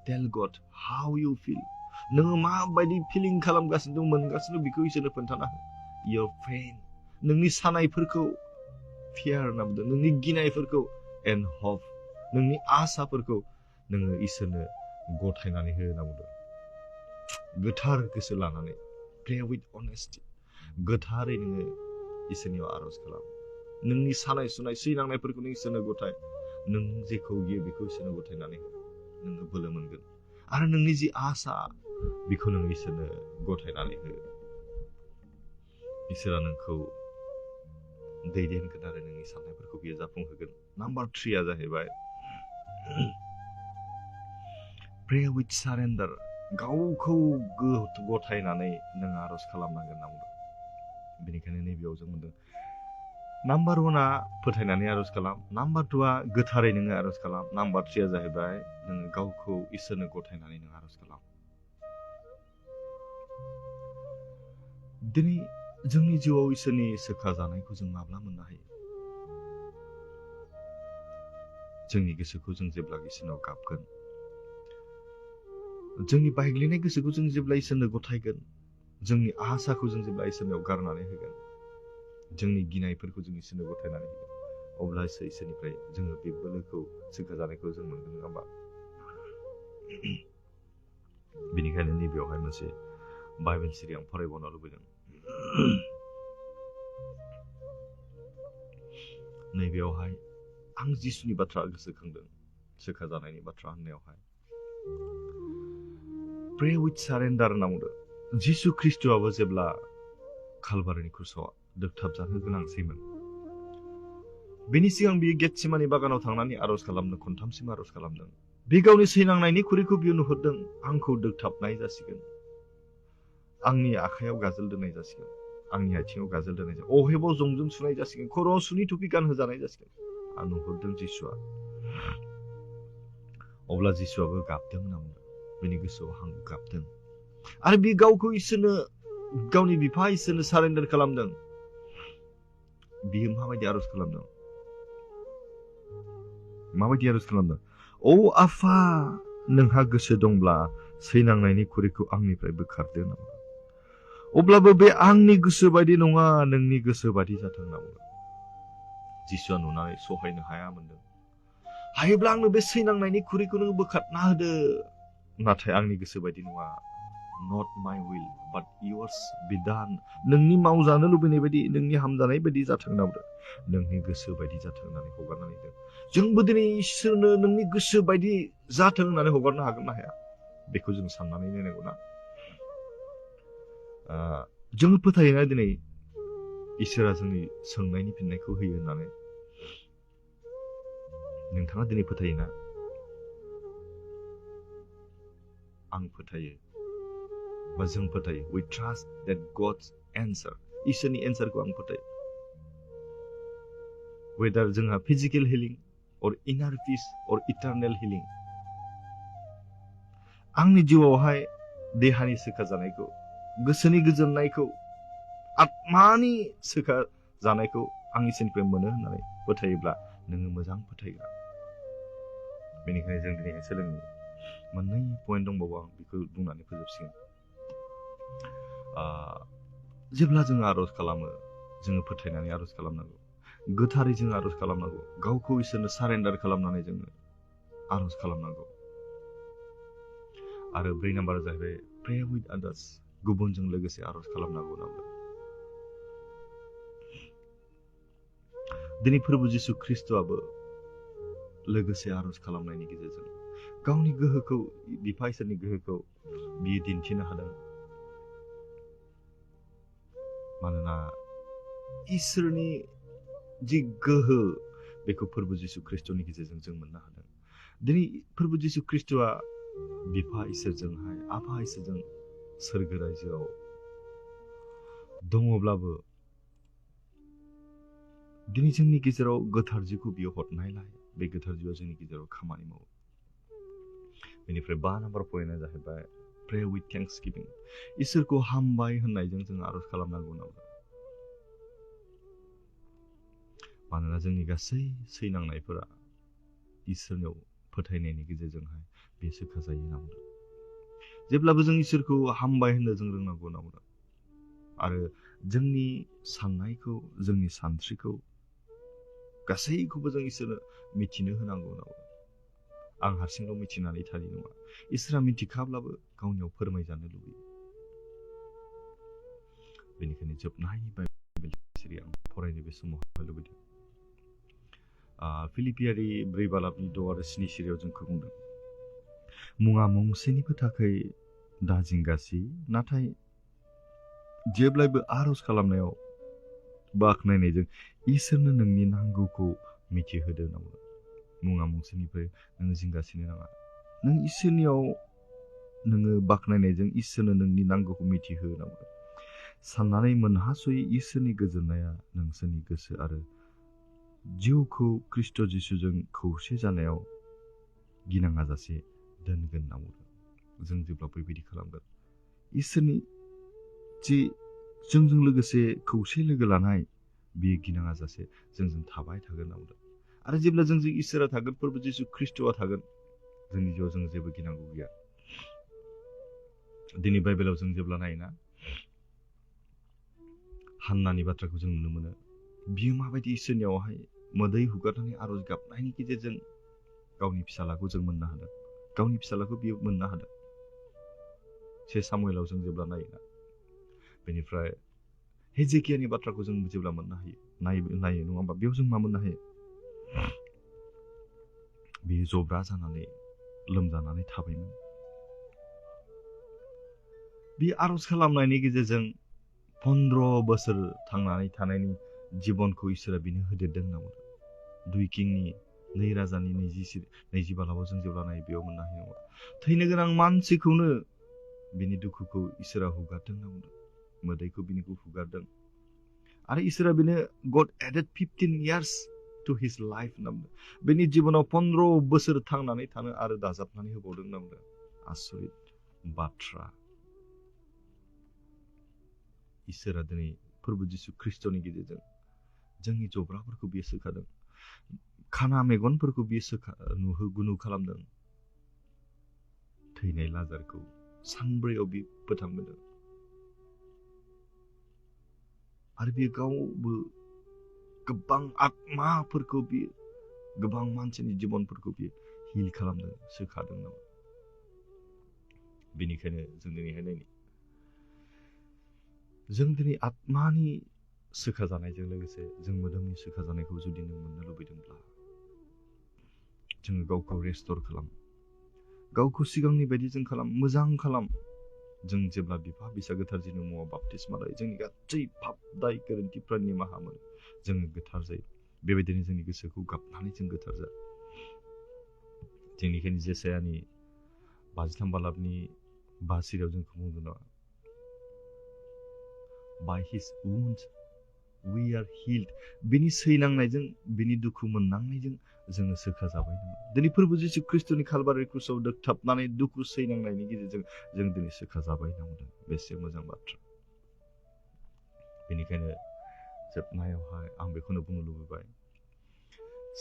टेल गड हाउ इउ फिल। नोङो माबायदि फिलिं खालामगासिनो दं, मोनगासिनो, बेखौ इसोरनो खोन्थाना हो। योर पेन, नोंनि सानायफोरखौ फियार होनना बुंदों, नोंनि गिनायफोरखौ एन्ड हप, नोंनि आसाफोरखौ नोङो इसोरनो गथायनानै हो होनना बुंदों। गोथार गोसो लानानै, प्रे विथ अनेस्टि, गोथारै नोङो इसोरनियाव आर'ज खालाम। नोंनि सानाय सुनाय सैनांनायफोरखौ नों इसोरनो गथाय। नों जेखौ गियो बेखौ इसोरनो गथायनानै हो, नोङो बोलो मोनगोन। आरो नोंनि जि आसा, बेखौ नोङो इसोरनो गथायनानै हो। इसोरा नोंखौ दैदेनगोन आरो नोंनि साननायफोरखौ बियो जाफुंहोगोन। नाम्बार 3 जाहैबाय प्रे विथ सारेन्डार, गावखौ गथायनानै नों आर'ज खालामनांगोन होनना बुंदों। बेनिखायनो नैबेयाव जों बुंदों, नाम्बार 1 फोथायनानै आर'ज खालाम, नाम्बार 2 गोथारै नोङो आर'ज खालाम, नाम्बार 3 जाहैबाय नोङो गावखौ इसोरनो गथायनानै नों आर'ज खालाम। दिनै जोंनि जिउआव इसोरनि सोखाजानायखौ जों माब्ला मोननो हायो? जोंनि गोसोखौ जों जेब्ला इसोरनाव गाबगोन, जोंनि बायग्लिनाय गोसोखौ जों जेब्ला इसोरनो गथायगोन, जोंनि आसाखौ जों जेब्ला इसोरनियाव गारनानै होगोन, जोंनि गिनायफोरखौ जों इसोरनो गथायनानै होगोन, अब्लासो इसोरनिफ्राय जोङो बे बोलोखौ, सोखाजानायखौ जों मोनगोन, नङा होमबा? बेनिखायनो नैबेयावहाय मोनसे बाइबेल सिरि आं फरायबावनो लुबैदों। नैबेयावहाय आं जिसुनि बाथ्रा गोसोखांदों, सोखाजानायनि बाथ्रा होननायावहाय प्रे विथ सारेन्डार होनना बुंदों। जिसु ख्रिस्ट'आबो जेब्ला कालभारिनि क्रुसाव दोगथाबजानो गोनांसैमोन, बेनि सिगां बियो गेटसेमानि बागानाव थांनानै आर'ज खालामदों, खनथामसिम आर'ज खालामदों। बे गावनि सैनांनायनि खुरैखौ बियो नुहुरदों। आंखौ दोगथाबनाय जासिगोन, आंनि आखायाव गाजोल दोननाय जासिगोन, आंनि आथिङाव गाजोल दोननाय जासिगोन, अहेबाव जंजों सुनाय जासिगोन, खर'आव सुनि थुफि गानहोजानाय जासिगोन। आं नुहुरदों जिसुआ। अब्ला जिसुआबो गाबदों होनना बुंदों। बिनि गोसोआव हां गाबदों आरो बि गावखौ इसोरनो गावनि बिफा इसोरनो सारेन्डार खालामदों बियो माबायदि आरज खालामदों ओ आफा नोंहा गोसो दंब्ला सैनांनायनि खुरैखौ आंनिफ्राय बोखारदो होनना बुंदों अब्लाबो बे आंनि गोसो बायदि नङा नोंनि गोसो बायदि जाथों होनना बुंदों जिसुआ नुनानै सहायनो हाया मोनदों हायोब्ला आंनो बे सैनांनायनि खुरैखौ नों बोखारना होदो नाथाय आंनि गोसो बायदि नङा not my will but yours be done नोंनि मावजानो लुबैनाय बायदि नोंनि हामजानाय बायदि जाथों होनना बुंदों नोंनि गोसो बायदि जाथों होननानै हगारनानै होदों जोंबो दिनै इसोरनो नोंनि गोसो बायदि जाथों होननानै हगारनो हागोन ना हाया बेखौ जों साननानै नायनांगौ ना जों फोथायोना दिनै इसोरा जोंनि सोंनायनि फिननायखौ होयो होननानै नोंथाङा दिनै फोथायोना आं फोथायो बा जों फोथायो we trust that God's answer इसोरनि एन्सारखौ आं फोथायो whether जोंहा physical healing or inner peace or eternal healing आंनि जिउआवहाय देहानि सोखा जानायखौ गोसोनि गोजोननायखौ आत्मानि सोखा जानायखौ आं इसोरनिफ्राय मोनो होननानै फोथायोब्ला नोङो मोजां फोथायग्रा बेनिखायनो जों दिनै सोलोंनो मोननै पइन्ट दंबावो आं बेखौ बुंनानै फोजोबसिगोन जेब्ला जों आरज खालामो जोङो फोथायनानै आरज खालामनांगौ गोथारै जों आरज खालामनांगौ गावखौ इसोरनो सारेन्डार खालामनानै जोङो आरज खालामनांगौ आरो 4 नाम्बारा जाहैबाय pray with others गुबुनजों लोगोसे आरज खालामनांगौ होनना दिनै प्रभु जिसु ख्रीष्टआबो लोगोसे आरज खालामनायनि गेजेरजों गावनि गोहोखौ बिफा इसोरनि गोहोखौ बियो दिन्थिनो हादों मानोना इसोरनि जि गोहो बेखौ प्रभु जिसु ख्रीष्टनि गेजेरजों जों मोननो हादों दिनै प्रभु जिसु ख्रीष्टआ बिफा इसोरजोंहाय आफा इसोरजों सोरगो रायजोआव दङब्लाबो दिनै जोंनि गेजेराव गोथार जिउखौ बियो हरनायलाय बे गोथार जिउआ जोंनि गेजेराव खामानि मावो बेनिफ्राय 5 नाम्बार पइन्टआ जाहैबाय pray with thanksgiving इसोरखौ हामबाय होननायजों जों आरज खालामनांगौ होनना मानोना जोंनि गासै सैनांनायफोरा इसोरनियाव फोथायनायनि गेजेरजोंहाय बे सोखा जायो होनना बुंदों जेब्लाबो जों इसोरखौ हामबाय होननो जों रोंनांगौ होनना बुंदों आरो जोंनि साननायखौ जोंनि सानस्रिखौ गासैखौबो जों इसोरनो मिथिनो होनांगौ होनना बुंदों आं हारसिंल' मिथिनानै थानाय नङा इसोरा मिथिखाब्लाबो गावनियाव फोरमायजानो लुबैयो बेनिखायनो जोबनायनि बाइबेल सिरि आं फरायनो बे समाव लुबैदों फिलिपियारि 4:6 आरो 7 सिरियाव जोंखौ बुंदों मुङा मोनसेनिबो थाखाय दाजिंगासि नाथाय जेब्लायबो आरज खालामनायाव बाख्नायनायजों इसोरनो नोंनि नांगौखौ मिथिहोदो होनना बुंदों मुङा मोनसेनिफ्राय नोङो जिंगासिनो नाङा नों इसोरनियाव नोङो बाख्नायनायजों इसोरनो नोंनि नांगौखौ मिथिहो होनना बुंदों साननानै मोनहासयै इसोरनि गोजोननाया नोंसोरनि गोसो आरो जिउखौ ख्रीष्ट जिसुजों खौसे जानायाव गिनाङाजासे दोनगोन होनना बुंदों जों जेब्ला बेबायदि खालामगोन इसोरनि जि जोंजों लोगोसे खौसे लोगो लानाय बियो गिनाङाजासे जोंजों थाबाय थागोन होनना बुंदों आरो जेब्ला जोंजों इसोरा थागोन प्रभु जिसु ख्रीष्टआ थागोन जोंनि जिउआव जों जेबो गिनांगौ गैया दिनै बाइबेलाव जों जेब्ला नायोना हान्नानि बाथ्राखौ जों नुनो मोनो बियो माबायदि इसोरनियावहाय मोदै हुगारनानै आरज गाबनायनि गेजेरजों गावनि फिसालाखौ जों मोननो हादों गावनि फिसालाखौ बियो मोननो हादों 1 सामुएलाव जों जेब्ला नायोना बेनिफ्राय हेजेकियानि बाथ्राखौ जों जेब्ला मोननो हायो नायो नङा होमबा बेयाव जों मा मोननो हायो बियो जब्रा जानानै लोमजानानै थाबायमोन बे आरज खालामनायनि गेजेरजों 15 बोसोर थांनानै थानायनि जिबनखौ इसोरा बिनो होदेरदों होनना बुंदों 2 किंनि 2 राजानि 22 जों जेब्ला नायो बेयाव मोननो हायो थैनो गोनां मानसिखौनो बिनि दुखुखौ इसोरा हुगारदों होनना बुंदों मोदैखौ बिनिखौ हुगारदों आरो इसोरा बिनो God added 15 years to his life होनना बुंदों बेनि जिबनाव 15 बोसोर थांनानै थानो आरो दाजाबनानै होबावदों होनना बुंदों आसरित बाथ्रा इसोरा दिनै फोरबो जिसु ख्रिस्ट'नि गेजेरजों जोंनि जब्राफोरखौ बियो सोखादों खाना मेगनफोरखौ बियो नुहो खालामदों थैनाय लाजारखौ सानब्रैयाव बियो फोथांबोदों आरो बियो गावबो गोबां आत्माफोरखौ बियो गोबां मानसिनि जिबनफोरखौ बियो हिल खालामदों सोखादों नामा बेनिखायनो जों दिनैहाय नायनि जों दिनै आत्मानि सोखा जानायजों लोगोसे जों मोदोमनि सोखा जानायखौ जुदि नों मोननो लुबैदोंब्ला जोङो गावखौ रेस्ट'र खालाम गावखौ सिगांनि बायदि जों खालाम मोजां खालाम जों जेब्ला बिफा बिसा गोथार जिनि मुङाव बाप्तिस्मा लायो जोंनि गासै पाप दाय गोरोन्थिफ्रा निमाहा मोनो जोङो गोथार जायो बेबायदिनो जोंनि गोसोखौ गाबनानै जों गोथार जा जोंनिखायनो जेसायानि 23 बालाबनि 5 जोंखौ बुंदों by his wounds we are healed बिनि सैनांनायजों बिनि दुखु मोननांनायजों जोङो सोखा जाबाय दिनै फोरबो जिसु ख्रिस्ट'नि कालभारि क्रुसाव दोगथाबनानै दुखु सैनांनायनि गेजेरजों जों दिनै सोखा जाबाय नांदों बेसे मोजां बाथ्रा बेनिखायनो जोबनायावहाय आं बेखौनो बुंनो लुबैबाय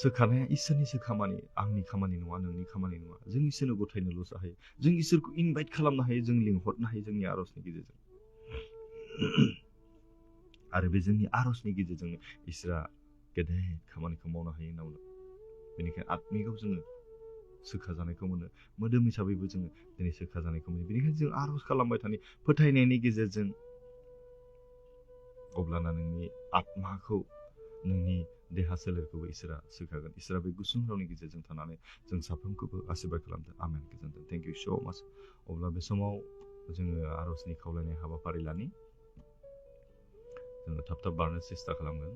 सोखानाया इसोरनिसो खामानि आंनि खामानि नङा नोंनि खामानि नङा जों इसोरनो गथायनोल'सो हायो जों इसोरखौ इनभाइट खालामनो हायो जों लिंहरनो हायो जोंनि आरजनि गेजेरजों आरो बे जोंनि आरजनि गेजेरजों इसोरा गेदेर खामानिखौ मावनो हायो होनना बुंदों बेनिखायनो आत्मिकआव जोङो सोखा जानायखौ मोनो मोदोम हिसाबैबो जोङो दिनै सोखा जानायखौ मोनो बेनिखायनो जों आरज खालामबाय थानि फोथायनायनि गेजेरजों अब्लाना नोंनि आत्माखौ नोंनि देहा सोलेरखौबो इसोरा सोखागोन इसोरा बे गुसुं रावनि गेजेरजों थानानै जों साफ्रोमखौबो आशीर्बाद खालामदों आमेन गोजोनथों थेंक इउ सो माच अब्ला बे समाव जोङो आरजनि खावलायनाय हाबाफारि लानि जोङो थाब थाब बारनो सेस्था खालामगोन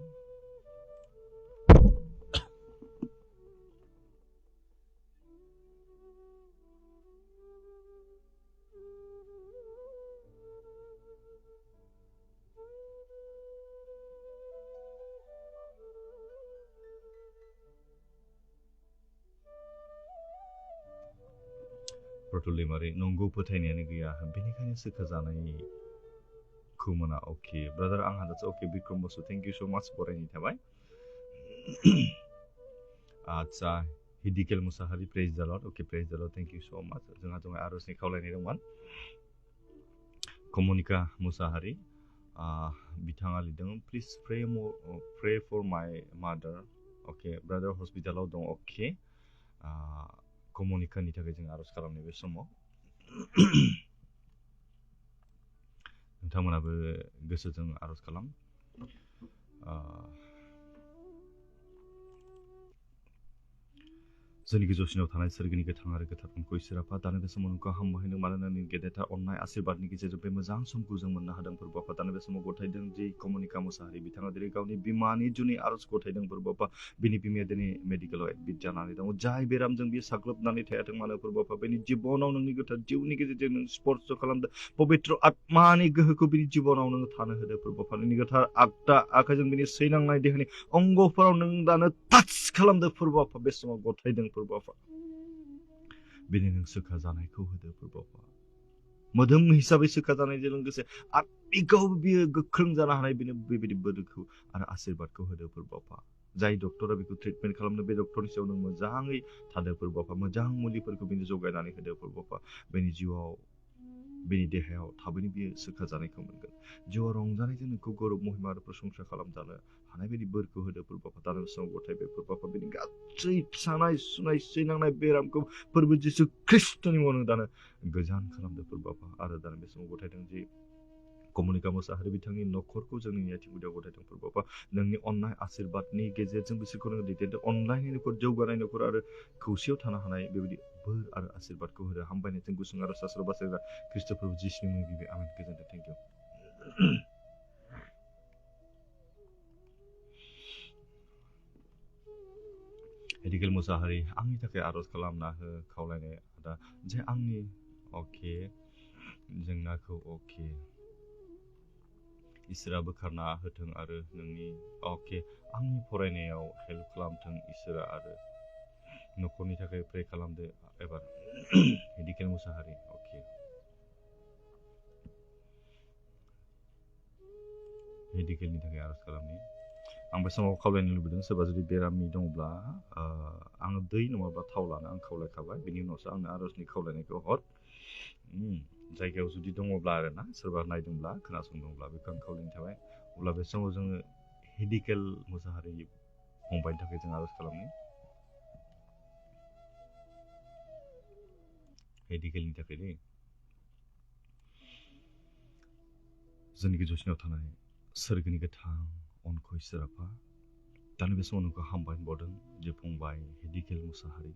प्रटुलिमारि नंगौ फोथायनायानो गैया बेनिखायनो सोखा जानायखौ मोना अके ब्रादार आंहा दासो अके बिक्रम बसु थेंक इउ सो माच बरायनाय थाबाय आच्छा हिदिकेल मुसाहारि प्रेज द लर्ड अके प्रेज द लर्ड थेंक इउ सो माच जोंहा दङ आरजनि खावलायनाय दंमोन कमनिका मुसाहारि बिथाङा लिरदों प्लिज प्रे फर माय मादार अके ब्रादार हस्पिटालाव दं अके कमनिकानि थाखाय जों आरज खालामनाय बे समाव नोंथांमोनाबो गोसोजों आरज खालाम जोंनि गोजौसिनाव थानाय सोरगिनि गोथां आरो गोथार मुंखौ इसोराफा दानो बे समाव नोंखौ हामबाय होनो मानोना नोंनि गेदेरथार अननाय आशीर्बादनि गेजेरजों बे मोजां समखौ जों मोननो हादों फोरबोफा दानो बे समाव गथायदों जे कमनिका मुसाहारि बिथाङा दिनै गावनि बिमानि जुनि आरज गथायदों फोरबोफा बिनि बिमाया दिनै मेडिकेलाव एडमिट जानानै दङ जाय बेरामजों बियो साग्लोबनानै थायाथों मानो फोरबोफा बेनि जिबनाव नोंनि गोथार जिउनि गेजेरजों नों स्पर्श खालामदों पबित्र आत्मानि गोहोखौ बिनि जिबनाव नोङो थानो होदो फोरबोफा नोंनि गोथार आगदा आखाइजों बिनि सैनांनाय देहानि अंगफोराव नों दानो टाच खालामदो फोरबोफा बे समाव गथायदों फोरबोफा बेनि नों सोखा जानायखौ होदो फोरबोफा मोदोम हिसाबै सोखा जानायजों लोगोसे आत्मिकआव बियो गोख्रों जानो हानाय बेनो बेबायदि बोलोखौ आरो आशीर्बादखौ होदो फोरबोफा जाय डक्टरा बेखौ ट्रिटमेन्ट खालामनो बे डक्टरनि सायाव नों मोजाङै थादो फोरबोफा मोजां मुलिफोरखौ बेनो जगायनानै होदो फोरबोफा बेनि जिउआव बेनि देहायाव थाबैनो बियो सोखा जानायखौ मोनगोन जिउआव रंजानायजों नोंखौ गौरब महिमा आरो प्रशंसा खालामजानो हानाय बायदि बोरखौ होदो फोरबोफा दानो समाव गथायबाय फोरबोफा बेनि गासै सानाय सुनाय सैनांनाय बेरामखौ फोरबो जिसु ख्रिस्ट'नि मुङाव नों दानो गोजान खालामदो फोरबोफा आरो दानो बे समाव गथायदों जे कमनिका मुसाहारि बिथांनि न'खरखौ जोंनि आथिं गुदियाव गथायदों फोरबोफा नोंनि अननाय आशीर्बादनि गेजेरजों बिसोरखौ नों दैदेनदों अनलायनाय न'खर जौगानाय न'खर आरो खौसेयाव थानो हानाय बेबायदि बोर आरो आशीर्बादखौ होदो हामबायनायजों गुसुं आरो सास्र बासायग्रा ख्रिस्ट' प्रभु जिसुनि मुङै बिबाय आमेन गोजोनथों थेंक इउ हिदिकेल मुसाहारि आंनि थाखाय आरज खालामना हो खावलायनाय आदा जे आंनि अके जेंनाखौ अके इसोरा बोखारना होथों आरो नोंनि अके आंनि फरायनायाव हेल्प खालामथों इसोरा आरो न'खरनि थाखाय प्रे खालामदो एबार हेदिकेल मुसाहारि अके हेदिकेलनि थाखाय आरज खालामनि आं बे समाव खावलायनो लुबैदों सोरबा जुदि बेरामि दङब्ला आङो दै नङाब्ला थाव लानो आं खावलायखाबाय बेनि उनावसो आंनो आरजनि खावलायनायखौ हर जायगायाव जुदि दङब्ला आरोना सोरबा नायदोंब्ला खोनासंदोंब्ला बेखौ आं खावलायनो थाबाय अब्ला बे समाव जोङो हेदिकेल मुसाहारि फंबायनि थाखाय जों आरज खालामनि हेदिकेलनि थाखाय दै जोंनि गोजौसिनाव थानाय सोरगोनि गोथां अनखय सोराबा दानि बे समाव नोंखौ हामबाय होनबावदों जे फंबाय हेदिकेल मुसाहारि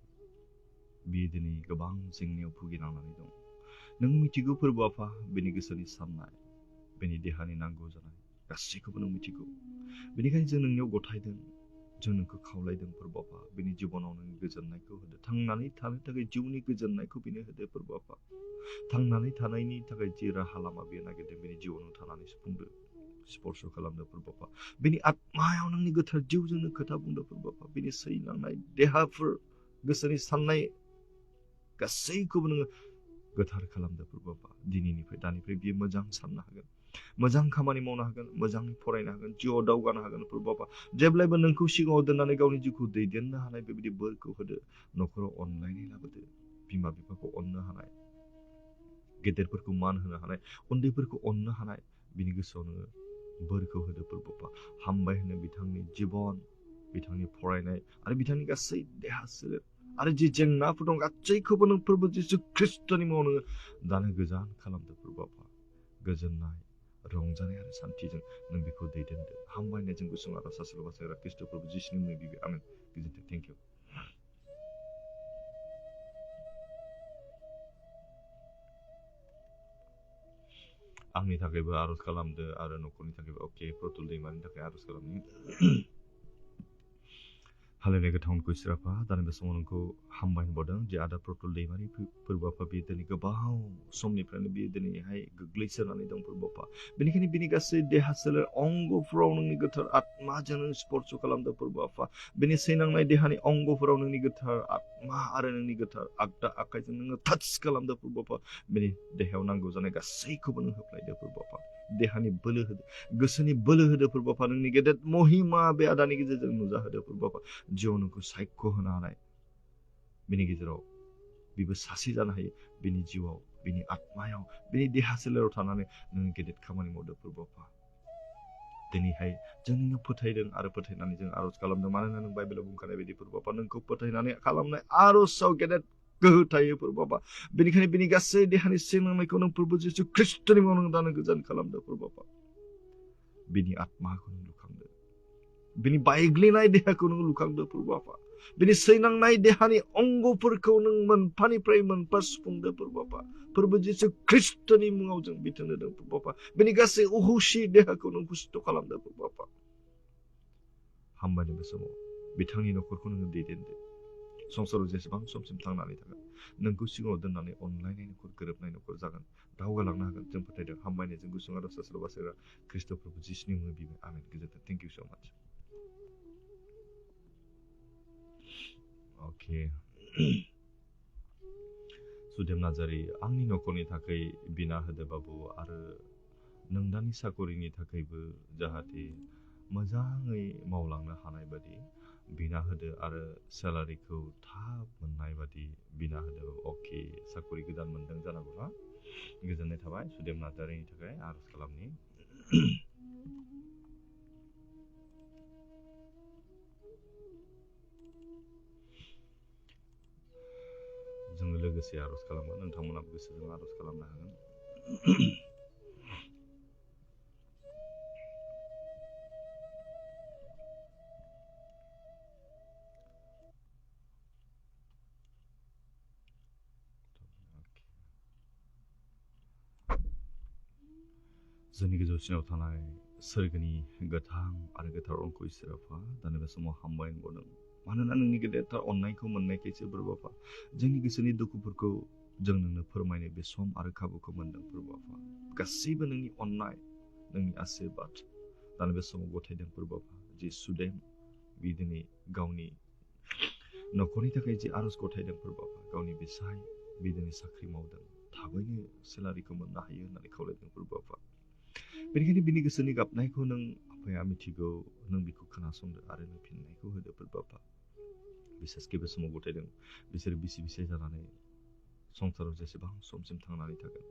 बियो दिनै गोबां जेंनायाव भुगिनांनानै दं नों मिथिगौ फोरबो आफा बेनि गोसोनि साननाय बेनि देहानि नांगौ जानाय गासैखौबो नों मिथिगौ बेनिखायनो जों नोंनियाव गथायदों जों नोंखौ खावलायदों फोरबो आफा बेनि जिबनाव नोंनि गोजोननायखौ होदो थांनानै थानो थाखाय जिउनि गोजोननायखौ बेनो होदो फोरबो आफा थांनानै थानायनि थाखाय जि राहा लामा बियो नागिरदों बेनि जिउआव थानानै सुफुंदो स्पर्श खालामदो फोरबो आफा बेनि आत्मायाव नोंनि गोथार जिउजोंनो खोथा बुंदो फोरबो आफा बेनि सैलांनाय देहाफोर गोसोनि साननाय गासैखौबो नोङो गोथार खालामदो फोरबो आफा दिनैनिफ्राय दानिफ्राय बियो मोजां साननो हागोन मोजां खामानि मावनो हागोन मोजां फरायनो हागोन जिउआव दावगानो हागोन फोरबो आफा जेब्लायबो नोंखौ सिगाङाव दोननानै गावनि जिउखौ दैदेननो हानाय बेबायदि बोरखौ होदो न'खराव अनलायनाय लाबोदो बिमा बिफाखौ अननो हानाय गेदेरफोरखौ मान होनो हानाय उन्दैफोरखौ अननो हानाय बिनि गोसोआव नोङो बोरखौ होदो फोरबो आफा हामबाय होनो बिथांनि जिबन बिथांनि फरायनाय आरो बिथांनि गासै देहा सोलेर आरो जि जेंनाफोर दं गासैखौबो नों फोरबो जिसु ख्रिस्टनि मुङाव नोङो दानो गोजान खालामदो फोरबो आफा गोजोननाय रंजानाय आरो सान्थिजों नों बेखौ दैदेनदो हामबायनायजों गुसुं आरो सासेल' बासायग्रा ख्रिस्ट फोरबो जिसुनि मुङै बिबाय आमेन गोजोन्थों थेंक इउ आंनि थाखायबो आरज खालामदो आरो न'खरनि थाखायबो अके प्रतुल दैमारिनि थाखाय आरज खालामनि हालेनाय गोथांखौ इसोराफा दानि बे समाव नोंखौ हामबाय होनबावदों जे आदा प्रतुल दैमारि फोरबो आफा बियो दिनै गोबाव समनिफ्रायनो बियो दिनैहाय गोग्लैसोनानै दं फोरबो आफा बेनिखायनो बिनि गासै देहा सोलेर अंगफोराव नोंनि गोथार आत्माजों नों स्पर्श खालामदो फोरबो आफा बिनि सैनांनाय देहानि अंगफोराव नोंनि गोथार आत्मा आरो नोंनि गोथार आगदा आखाइजों नोङो टाच खालामदो फोरबो आफा बिनि देहायाव नांगौ जानाय गासैखौबो नों होफ्लायदो फोरबो आफा देहानि बोलो होदो गोसोनि बोलो होदो फोरबो आफा नोंनि गेदेर महिमा बे आदानि गेजेरजों नुजाहोदो फोरबो आफा जिउआव नोंखौ सायख' होनो हानाय बिनि गेजेराव बिबो सासे जानो हायो बिनि जिउआव बिनि आत्मायाव बिनि देहा सोलेराव थानानै नों गेदेर खामानि मावदो फोरबो आफा दिनैहाय जों नोंनो फोथायदों आरो फोथायनानै जों आरज खालामदों मानोना नों बाइबेलाव बुंखानाय बायदि फोरबो आफा नोंखौ फोथायनानै खालामनाय आरजआव गेदेर गोहो थायो फोरबो आफा बेनिखायनो बिनि गासै देहानि सिंनांनायखौ नों फोरबो जिसु ख्रिस्टनि मुङाव नों दानो गोजान खालामदो फोरबो आफा बिनि आत्माखौ नों लुखांदो बिनि बायग्लिनाय देहाखौ नों लुखांदो फोरबो आफा बिनि सैनांनाय देहानि अंगफोरखौ नों मोनफानिफ्राय मोनफा सुफुंदो फोरबो आफा फोरबो जिसु ख्रिस्टनि मुङाव जों बिथोन होदों फोरबो आफा बिनि गासै अहुसि देहाखौ नों हुस्थ' खालामदो फोरबो आफा हामबायनो बे समाव बिथांनि न'खरखौ नोङो दैदेनदो संसाराव जेसेबां समसिम थांनानै थागोन नोंखौ सिगाङाव दोननानै अनलायनाय न'खर गोरोबनाय न'खर जागोन दावगालांनो हागोन जों फोथायदों हामबायनायजों गुसुं आरो सासेल' बासायग्रा ख्रिस्ट फोरबो जिसुनि मुङै बिबाय आमेन गोजोन्थों थेंक इउ स' माच अके सुदेम नार्जारि आंनि न'खरनि थाखाय बिना होदो बाबु आरो नोंदानि साकरिनि थाखायबो जाहाथे मोजाङै मावलांनो हानाय बादि बिना होदो आरो सेलारिखौ थाब मोननाय बादि बिना होदो अके साकरि गोदान मोनदों जानांगौ ना गोजोननाय थाबाय सुदेम नार्जारिनि थाखाय आरज खालामनि जोङो लोगोसे आरज खालामगोन नोंथांमोनाबो गोसोजों आरज खालामनो हागोन जोंनि गोजौसिनाव थानाय सोरगोनि गोथां आरो गोथार अंख इसोराफा दानि बे समाव हामबाय होनबावदों मानोना नोंनि गेदेरथार अननायखौ मोननायखायसो फोरबो आफा जोंनि गोसोनि दुखुफोरखौ जों नोंनो फोरमायनो बे सम आरो खाबुखौ मोनदों फोरबो आफा गासैबो नोंनि अननाय नोंनि आशीर्बाद दानि बे समाव गथायदों फोरबो आफा जि सुदेम बि दिनै गावनि न'खरनि थाखाय जि आर'ज गथायदों फोरबाफा गावनि बिसाय बिदिनो साख्रि मावदों थाबैनो सेलारिखौ मोननो हायो होननानै खावलायदों फोरबाफा बेनिखायनो बिनि गोसोनि गाबनायखौ नों आफाया मिथिगौ नों बेखौ खोनासंदो आरो नों फिननायखौ होदो फोरबाफा बिसेसके बे समाव गथायदों बिसोर बिसि फिसाय जानानै संसाराव जेसेबां समसिम थांनानै थागोन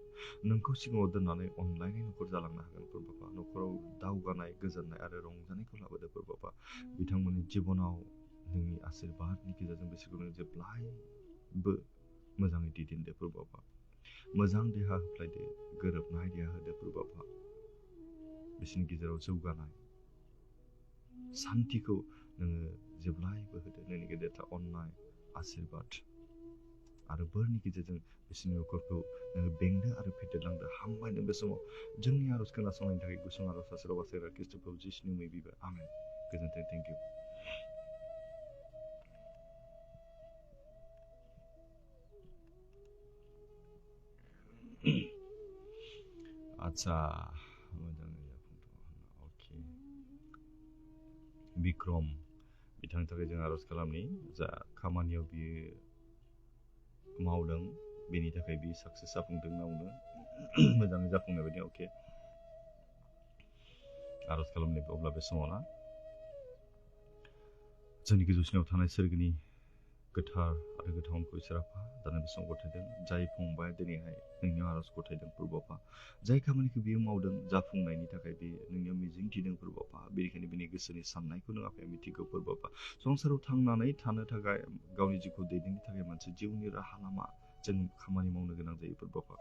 नोंखौ सिगाङाव दोननानै अनलायनाय न'खर जालांनो हागोन फोरबाफा न'खराव दावगानाय गोजोननाय आरो रंजानायखौ लाबोदो फोरबाफा बिथांमोननि जिबनाव नोंनि आशीर्बादनि गेजेरजों बिसोरखौ नों जेब्लायबो मोजाङै दैदेनदो फोरबाफा मोजां देहा होफ्लायदो गोरोबनाय देहा होदो फोरबाफा बिसोरनि गेजेराव जौगानाय सान्थिखौ नोङो जेब्लायबो होदो नोंनि गेदेरथार अननाय आशीर्बाद आरो बोरनि गेजेरजों बिसोरनि न'खरखौ नोङो बेंदो आरो फेदेरलांदो हामबायनो बे समाव जोंनि आर'ज खोनासंनायनि थाखाय गुसुं आर'ज सोरबा सोरबा खृष्टखौ जिसुनि मुङै बिबाय आमेन गोजोन्थों थेंक इउ आच्छा मोजाङै अके बिक्रम बिथांनि थाखाय जों आर'ज खालामनि जा खामानियाव बियो मावदों बेनि थाखाय बियो साक्सेस जाफुंदों मावनो मोजाङै जाफुंनाय बायदि अके आर'ज खालामनाय अब्ला बे समाव ना जोंनि गोजौसिनाव थानाय सोरगोनि गोथार आरो गोथावखौ इसोर आफा दाना बे समाव गथायदों जाय फंबाय दिनैहाय नोंनियाव आर'ज गथायदों फोरबाफा जाय खामानिखौ बियो मावदों जाफुंनायनि थाखाय बे नोंनियाव मिजिं थिदों फोरबाफा बेनिखायनो बिनि गोसोनि साननायखौ नों आफाया मिथिगौ फोरबाफा संसाराव थांनानै थानो थाखाय गावनि जिउखौ दैदेननो थाखाय मोनसे जिउनि राहा लामा जों खामानि मावनो गोनां जायो फोरबाफा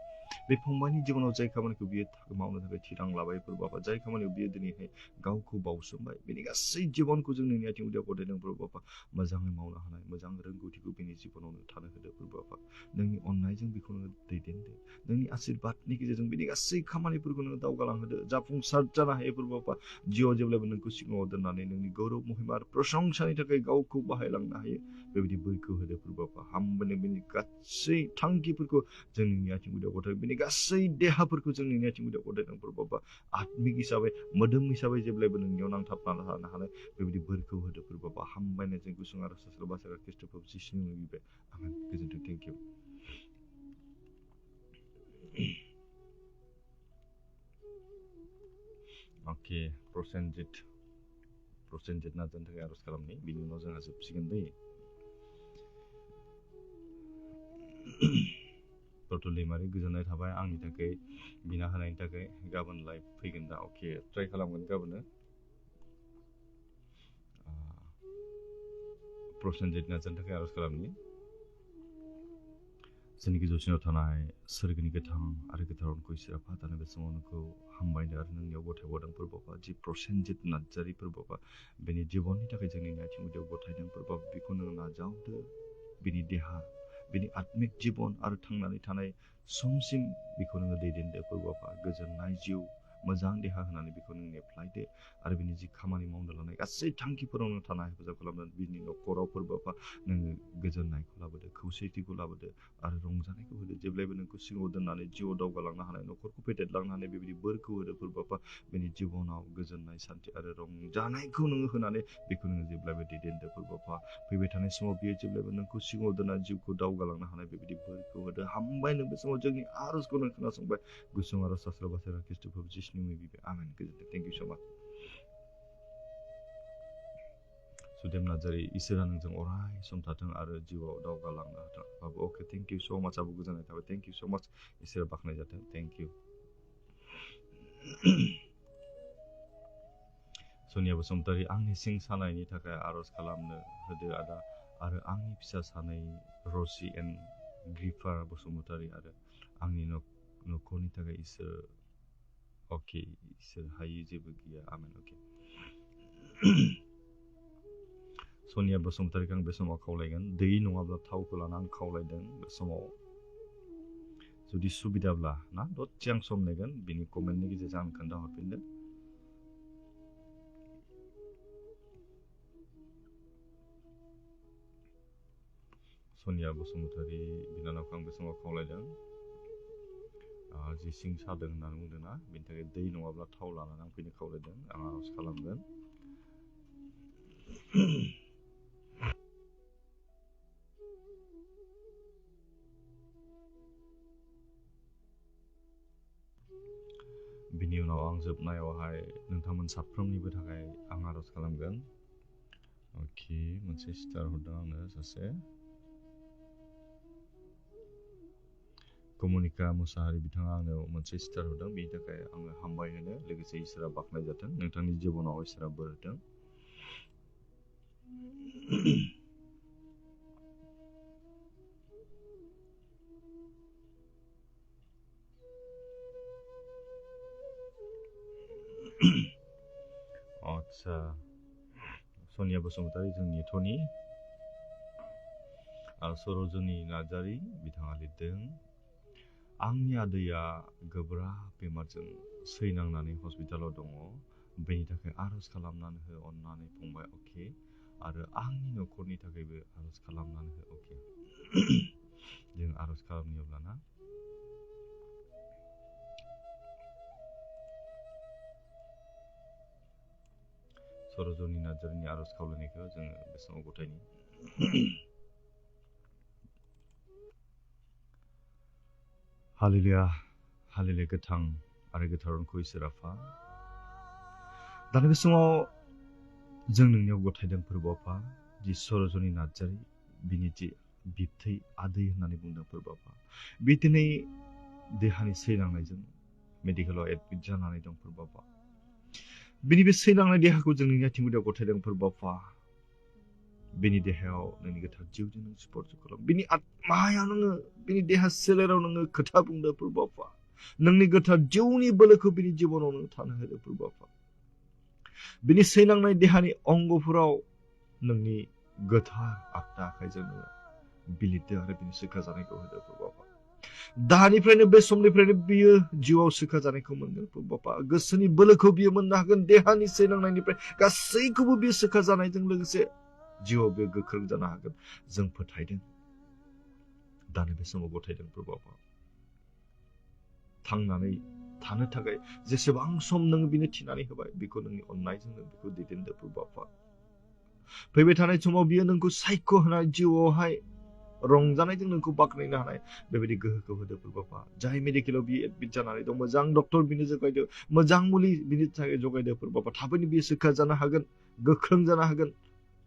बे फंबायनि जिबनाव जाय खामानिखौ बियो मावनो थाखाय थिरां लाबाय फोरबाफा जाय खामानियाव बियो दिनैहाय गावखौ बावसोमबाय बेनि गासै जिबनखौ जों नोंनि आथिं उदैयाव गथायदों फोरबाफा मोजाङै मावनो हानाय मोजां रोंगौथिखौ बिनि जिबनावनो थानो होदो फोरबाफा नोंनि अननायजों बेखौ नोङो दैदेनदो नोंनि आशीर्बादनि गेजेरजों बिनि गासै खामानिफोरखौ नोङो दावगालांहोदो जाफुंसार जानो हायो फोरबाफा जिउआव जेब्लाबो नोंखौ सिगाङाव दोननानै नोंनि गौरब महिमा आरो प्रशंसानि थाखाय गावखौ बाहायलांनो हायो बेबायदि बोरखौ होदो फोरबाफा हामबायनो बिनि गासै थांखिफोरखौ जों नोंनि आथिं उदैयाव गथायदों बिनि गासै देहाफोरखौ जों नोंनि आथिं उदैयाव गथायदों फोरबाफा आत्मिक हिसाबै मोदोम हिसाबै जेब्लायबो नोंनियाव नांथाबनानै थानो हानाय बेबायदि बोरखौ होदो फोरबाफा हामबायनो जों गुसुं आरो सोरबा सोरबा खृष्टखौ जिसुनि मुङै बिबाय आमेन गोजोन्थों थेंक इउ अके प्रसेनजित नाजानो थाखाय आर'ज खालामनि बिनि उनाव जोंहा जोबसिगोन दै टटल दैमारि गोजोननाय थाबाय आंनि थाखाय बिना होनायनि थाखाय गाबोन लाइभ फैगोन दा अके ट्राइ खालामगोन गाबोनो प्रसेनजित नाजानो थाखाय आर'ज खालामनि जोंनि गोजौसिनाव थानाय सोरगोनि गोथां आरो गोथार अनखौ इसोर आफा दाना बे समाव नोंखौ हामबायनो आरो नोंनियाव गथायबावदों फोरबाफा जि प्रसेनजित नार्जारि फोरबाफा बेनि जिबननि थाखाय जोंनि आथिं उदैयाव गथायदों फोरबाफा बेखौ नों नाजावदो बिनि देहा बिनि आत्मिक जिबन आरो थांनानै थानाय समसिम बेखौ नोङो दैदेनदो फोरबाफा गोजोननाय जिउ मोजां देहा होनानै बेखौ नों नेफ्लायदो आरो बिनि जि खामानि मावनो लानाय गासै थांखिफोरावनो थानाय हेफाजाब खालामनानै बिनि न'खराव फोरबाफा नोङो गोजोननायखौ लाबोदो खौसेथिखौ लाबोदो आरो रंजानायखौ होदो जेब्लायबो नोंखौ सिगाङाव दोननानै जिउआव दावगालांनो हानाय न'खरखौ फेदेरलांनो हानाय बेबायदि बोरखौ होदो फोरबाफा बेनि जिबनाव गोजोननाय सान्थि आरो रंजानायखौ नोङो होनानै बेखौ नोङो जेब्लायबो दैदेनदो फोरबाफा फैबाय थानाय समाव बियो जेब्लायबो नोंखौ सिगाङाव दोननानै जिउखौ दावगालांनो हानाय बेबायदि बोरखौ होदो हामबाय नों बे समाव जोंनि आर'जखौ नों खोनासंबाय गुसुं आर'ज सास्राबा सोरबा खृष्टखौ जिसुनि मुङै बिबाय आमेन गोजोन्थों थेंक इउ स' माच सुदेम नार्जारि इसोरा नोंजों अराय सम थाथों आरो जिउआव दावगालांनो हाथों बाबु अके थेंक इउ स' माच आबो गोजोननाय थाबाय थेंक इउ स' माच इसोरा बाख्नाय जाथों थेंक इउ सनिया बसुमतारी आंनि सिं सानायनि थाखाय आर'ज खालामनो होदो आदा आरो आंनि फिसा सानै रसि एन्ड ग्रिफार बसुमतारी आरो आंनि न'खरनि थाखाय इसोर अके इसोर हायै जेबो गैया आमेन अके सनिया बसुमतारीखौ आं बे समाव खावलायगोन दै नङाब्ला थावखौ लाना आं खावलायदों बे समाव जुदि सुबिदाब्ला ना दसे आं सम नेगोन बिनि कमेन्टनि गेजेरजों आं खोन्थाहरफिनदों सनिया बसुमतारी बिनानावखौ आं बे समाव खावलायदों जि सिं सादों होननानै बुंदों ना बेनि थाखाय दै नङाब्ला थाव लानानै आं फैनो खावलायदों आं आर'ज खालामगोन जोबनायावहाय नोंथांमोन साफ्रोमनिबो थाखाय आं आरज खालामगोन. अके, मोनसे स्टार हरदों आंनो सासे कमनिका मुसाहारि बिथाङा आंनो मोनसे स्टार हरदों. बेनि थाखाय आङो हामबाय होनो, लोगोसे इसोरा बाख्नाय जाथों. नोंथांनि जिबनाव इसोरा बोर होथों. आच्छा, सनिया बसुमतारी जोंनि टनि आरो सरजनी नार्जारी बिथाङा लिरदों, आंनि आदैया गोब्राब बेमारजों सैनांनानै हस्पिटालाव दङ. बेनि थाखाय आरज खालामनानै हो अननानै फंबाय. अके, आरो आंनि न'खरनि थाखायबो आरज खालामनानै हो. अके, जों आरज खालामनि अब्लाना. सरजनी नार्जारीनि आरज खावलायनायखौ जोङो बे समाव गथायनि. Hallelujah, hallelujah. गोथां आरो गोथारखौ इसोर आफा, दानि बे समाव जों नोंनियाव गथायदों फोरबो आफा, जि सरजनी नार्जारी बिनि जि बिबथै आदै होननानै बुंदों फोरबो आफा, बे दिनै देहानि सैनांनायजों मेडिकेलाव एडमिट जानानै दं फोरबो आफा. बिनि बे सैनांनाय देहाखौ जों नोंनि आथिं गुदियाव गथायदों फोरबो आफा. बिनि देहायाव नोंनि गोथार जिउजों नों स्पर्श खालाम. बिनि आत्मायाव नोङो, बिनि देहा सोलेराव नोङो खोथा बुंदो फोरबो आफा. नोंनि गोथार जिउनि बोलोखौ बिनि जिबनाव नों थानो होदो फोरबो आफा. बिनि सैनांनाय देहानि अंगफोराव नोंनि गोथार आगदा आखाइजों नोङो बिलिरदो आरो बिनि सोखा जानायखौ होदो फोरबो आफा. दानिफ्रायनो बे समनिफ्रायनो बियो जिउआव सोखा जानायखौ मोनगोन फोरबो आफा. गोसोनि बोलोखौ बियो मोननो हागोन. देहानि सैनांनायनिफ्राय गासैखौबो बियो सोखा जानायजों लोगोसे जिउआव बे गोख्रों जानो हागोन. जों फोथायदों, दानि बे समाव गथायदों फोरबो आफा. थांनानै थानो थाखाय जेसेबां सम नोङो बिनो थिनानै होबाय, बेखौ नोंनि अननायजों नों बेखौ दैदेनदो फोरबो आफा. फैबाय थानाय समाव बियो नोंखौ सायख' होनाय जिउआवहाय रंजानायजों नोंखौ बाख्नायनो हानाय बेबायदि गोहोखौ होदो फोरबो आफा. जाय मेडिकेलाव बियो एडमिट जानानै दं, मोजां डक्टर बिनो जगायदो, मोजां मुलि बिनि थाखाय जगायदो फोरबो आफा. थाबैनो बियो सोखा जानो हागोन, गोख्रों जानो हागोन.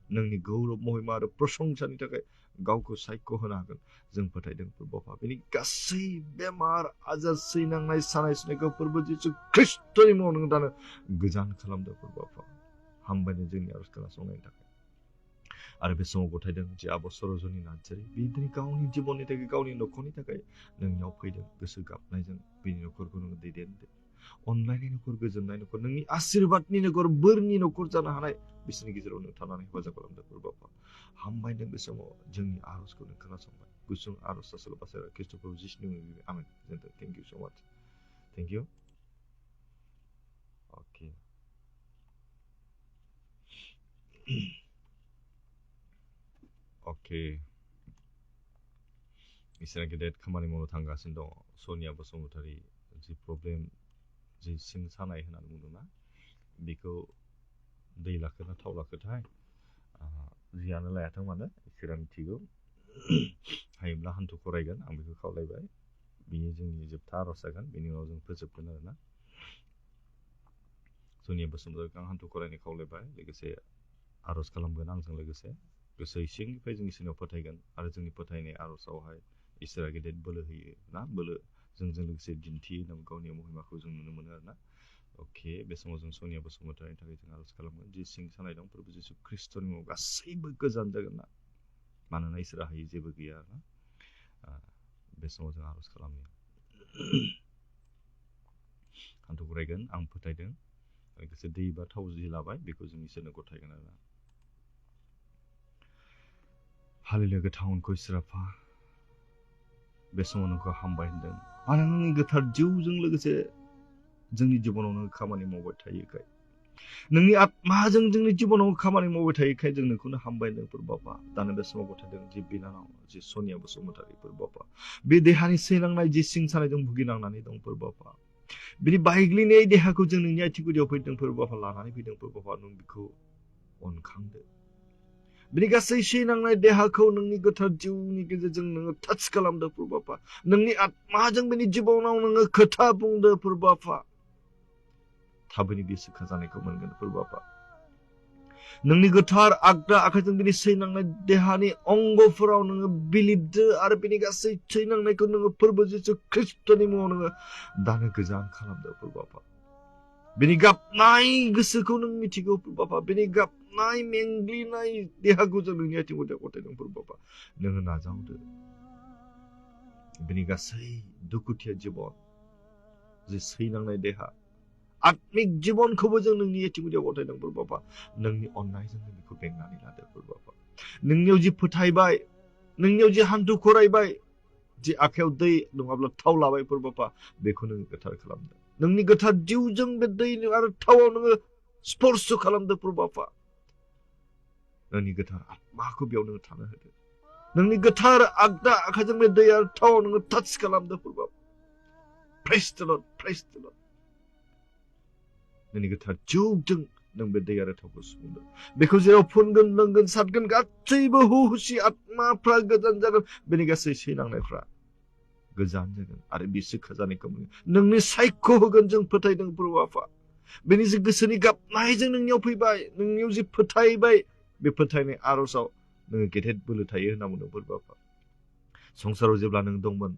नोंनि गौरब महिमा आरो प्रशंसानि थाखाय गावखौ सायख' होनो हागोन. जों फोथायदों फोरबो आफा. बेनि गासै बेमार आजार सैनांनाय सानाय सुनायखौ फोरबो जिसु ख्रिस्ट'नि मुङाव नों दानो गोजान खालामदो फोरबो आफा. हामबायनो जोंनि आरज खोनासंनायनि थाखाय. आरो बे समाव गथायदों जे आब' सरजनी नार्जारी, बे दिनै गावनि जिबननि थाखाय, गावनि न'खरनि थाखाय नोंनियाव फैदों. गोसो गाबनायजों बिनि न'खरखौ नोङो दैदेनदो. अनलायनाय न'खर, गोजोननाय न'खर, नोंनि आशीर्बादनि न'खर, बोरनि न'खर जानो हानाय बिसोरनि गेजेराव नों थानानै हेफाजाब खालामदो फोरबो आफा. हामबायदों बे समाव जोंनि आरजखौ नों खोनासंबाय. गुसुं आरज सासेल' बासायबाय ख्रिस्ट' प्रभु जिसुनि मुङै आमेन. थेंक इउ सो माच. Thank you. अके. अके, इसोरा गेदेर खामानि मावनो थांगासिनो दङ. सनिया बसुमतारी जि प्रब्लेम, जि सिं सानाय होननानै बुंदोंना, बेखौ दै लाखोना थाव लाखोथाय जियानो लायाथों मानो, इसोरा मिथिगौ. हायोब्ला हान्थु खरायगोन, आं बेखौ खावलायबाय. बियो जोंनि जोबथा आरज जागोन, बेनि उनाव जों फोजोबगोन आरोना. सनिया बसुमतारीखौ आं हान्थु खरायनो खावलायबाय, लोगोसे आरज खालामगोन आंजों लोगोसे. गोसो सिंनिफ्राय जों इसोरनाव फोथायगोन आरो जोंनि फोथायनाय आरजआवहाय इसोरा गेदेर बोलो होयो ना, बोलो जोंजों लोगोसे दिन्थियो, गावनि महिमाखौ जों नुनो मोनो आरोना. अके, बे समाव जों सनिया बसुमतारीनि थाखाय जों आरज खालामगोन. जि सिं सानाय दं, प्रभु जिसु ख्रिस्ट'नि मुङाव गासैबो गोजान जागोन ना, मानोना इसोरा हायै जेबो गैया आरोना. बे समाव जों आरज खालामनो हान्थु खरायगोन. आं फोथायदों, लोगोसे दै बा थाव जि लाबाय बेखौ जों इसोरनो गथायगोन आरोना. हालेलुया. गोथां उनखौ इसोर आफा, बे समाव नोंखौ हामबाय होनदों, मानोना नोंनि गोथार जिउजों लोगोसे जोंनि जिबनाव नों खामानि मावबाय थायोखाय, नोंनि आत्माजों जोंनि जिबनाव खामानि मावबाय थायोखाय जों नोंखौनो हामबाय होनदों फोरबो आफा. दानो बे समाव गथायदों जि बिनानाव, जि सनिया बसुमतारी फोरबो आफा, बे देहानि सैनांनाय जि सिं सानायजों भुगिनांनानै दं फोरबो आफा. बिनि बायग्लिनाय देहाखौ जों नोंनि आथिं गुदियाव फैदों फोरबो आफा, लानानै फैदों फोरबो आफा. नों बेखौ अनखांदो. बिनि गासै सैनांनाय देहाखौ नोंनि गोथार जिउनि गेजेरजों नोङो टाच खालामदो फोरबो आफा. नोंनि आत्माजों बिनि जिबनाव नोङो खोथा बुंदो फोरबो आफा. थाबैनो बे सोखा जानायखौ मोनगोन फोरबो आफा नोंनि गोथार आगदा आखाइजों बिनि सैनांनाय देहानि अंगफोराव नोङो बिलिरदो आरो बिनि गासै सैनांनायखौ नोङो फोरबो जिसु ख्रिस्टनि मुङाव नोङो दानो गोजान खालामदो फोरबो आफा बिनि गाबनाय गोसोखौ नों मिथिगौ फोरबो आफा बिनि गाबनाय मेंग्लिनाय देहाखौ जों नोंनि आथिं गुदियाव गथायदों फोरबो आफा नोङो नाजावदो बिनि गासै दुखुथिया जिबन जे सैनांनाय देहा आत्मिक जीवनखौबो जों नोंनि आथिं गुदियाव गथायदों फोरबो आफा नोंनि अननायजों बेखौ बेंनानै लादो फोरबो आफा नोंनियाव जि फोथायबाय नोंनियाव जि हान्थु खरायबाय जि आखायाव दै नङाब्ला थाव लाबाय फोरबो आफा बेखौ नोङो गोथार खालामदो नोंनि गोथार जिउजों बे दै आरो थावाव नोङो स्पर्श खालामदो फोरबो आफा नोंनि गोथार आत्माखौ बेयाव नोङो थानो होदो नोंनि गोथार आगदा आखाइजों बे दै आरो थावाव नोङो टाच खालामदो फोरबो आफा प्रेज द लर्ड प्रेज द लर्ड नोंनि गोथार जिउजों नों बे दै आरो थावखौ सुफुंदो बेखौ जेराव फुनगोन लोंगोन सारगोन गासैबो हुहुसि आत्माफ्रा गोजान जागोन बेनि गासै सैनांनायफ्रा गोजान जागोन आरो बे सोखा जानायखौ मोनो नोंनि सायख' होगोन जों फोथायदों प्रभु आफा बेनि जि गोसोनि गाबनायजों नोंनियाव फैबाय नोंनियाव जि फोथायबाय बे फोथायनाय आर'जाव नोङो गेदेर बोलो थायो होनना बुंदों प्रभु आफा संसाराव जेब्ला नों दंमोन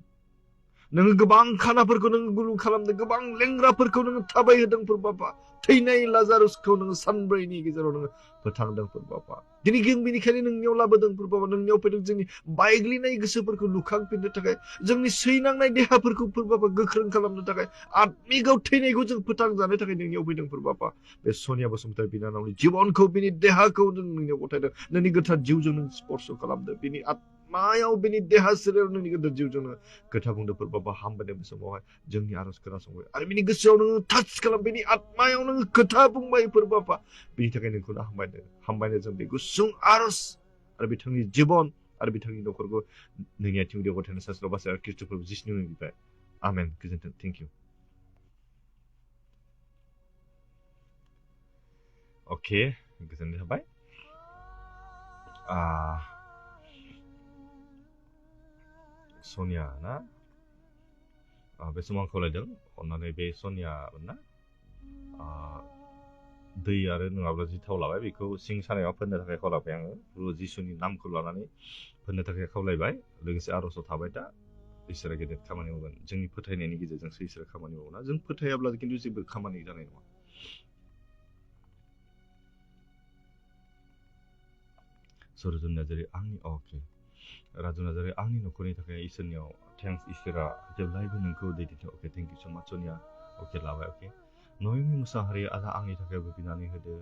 नोङो गोबां खानाफोरखौ नोङो गुलुं खालामदों गोबां लेंग्राफोरखौ नोङो थाबायहोदों प्रभु आफा थैनाय लाजारुसखौ नोङो सानब्रैनि गेजेराव नोङो फोथांदों प्रभु आफा दिनै जों बेनिखायनो नोंनियाव लाबोदों प्रभु आफा नोंनियाव फैदों जोंनि बायग्लिनाय गोसोफोरखौ लुखांफिननो थाखाय जोंनि सैनांनाय देहाफोरखौ प्रभु आफा गोख्रों खालामनो थाखाय आत्मिकआव थैनायखौ जों फोथांजानो थाखाय नोंनियाव फैदों प्रभु आफा बे सनिया बसुमतारी बिनानावनि जिबनखौ बिनि देहाखौ जों नोंनियाव गथायदों नोंनि गोथार जिउजों नों स्पर्श खालामदो बिनि आत्मायाव बिनि देहा सोलेराव नोंनि गोथार जिउजों खोथा बुंदो प्रभु आफा हामबायदों बे समावहाय जोंनि आरज खोनासंबाय आरो बिनि गोसोआव नोङो टाच खालाम बिनि आत्मायाव नोङो खोथा बुंबाय प्रभु आफा बिनि थाखाय नोंखौनो हामबायनो जों बे गुसुं आरज आरो बिथांनि जिबन आरो बिथांनि न'खरखौ नोंनि आथिं गुदियाव गथायनो सासेल' बासाय आरो ख्रिस्ट प्रभु जिसुनि मुंनिफ्राय आमेन गोजोन्थों थेंक इउ अके गोजोननाय थाबाय सनिया ना बे समाव आं खावलायदों अन्नानै बे सनियामोन ना दै आरो नङाब्ला जि थाव लाबाय बेखौ सिं सानायाव फोननो थाखाय खावलायबाय आङो प्रभु जिसुनि नामखौ लानानै फोननो थाखाय खावलायबाय लोगोसे आर'जाव थाबाय दा इसोरा गेदेर खामानि मावगोन जोंनि फोथायनायनि गेजेरजोंसो इसोरा खामानि मावोना जों फोथायाब्ला खिन्थु जेबो खामानि जानाय नङा सरजुन नार्जारि आंनि अके राजु नार्जारि आंनि न'खरनि थाखाय इसोरनियाव थेंक्स इसोरा जेब्लायबो नोंखौ दैदेनथों अके थेंक इउ स माच सनिया अके लाबाय अके नयमि मुसाहारि आदा आंनि थाखायबो बिनानै होदो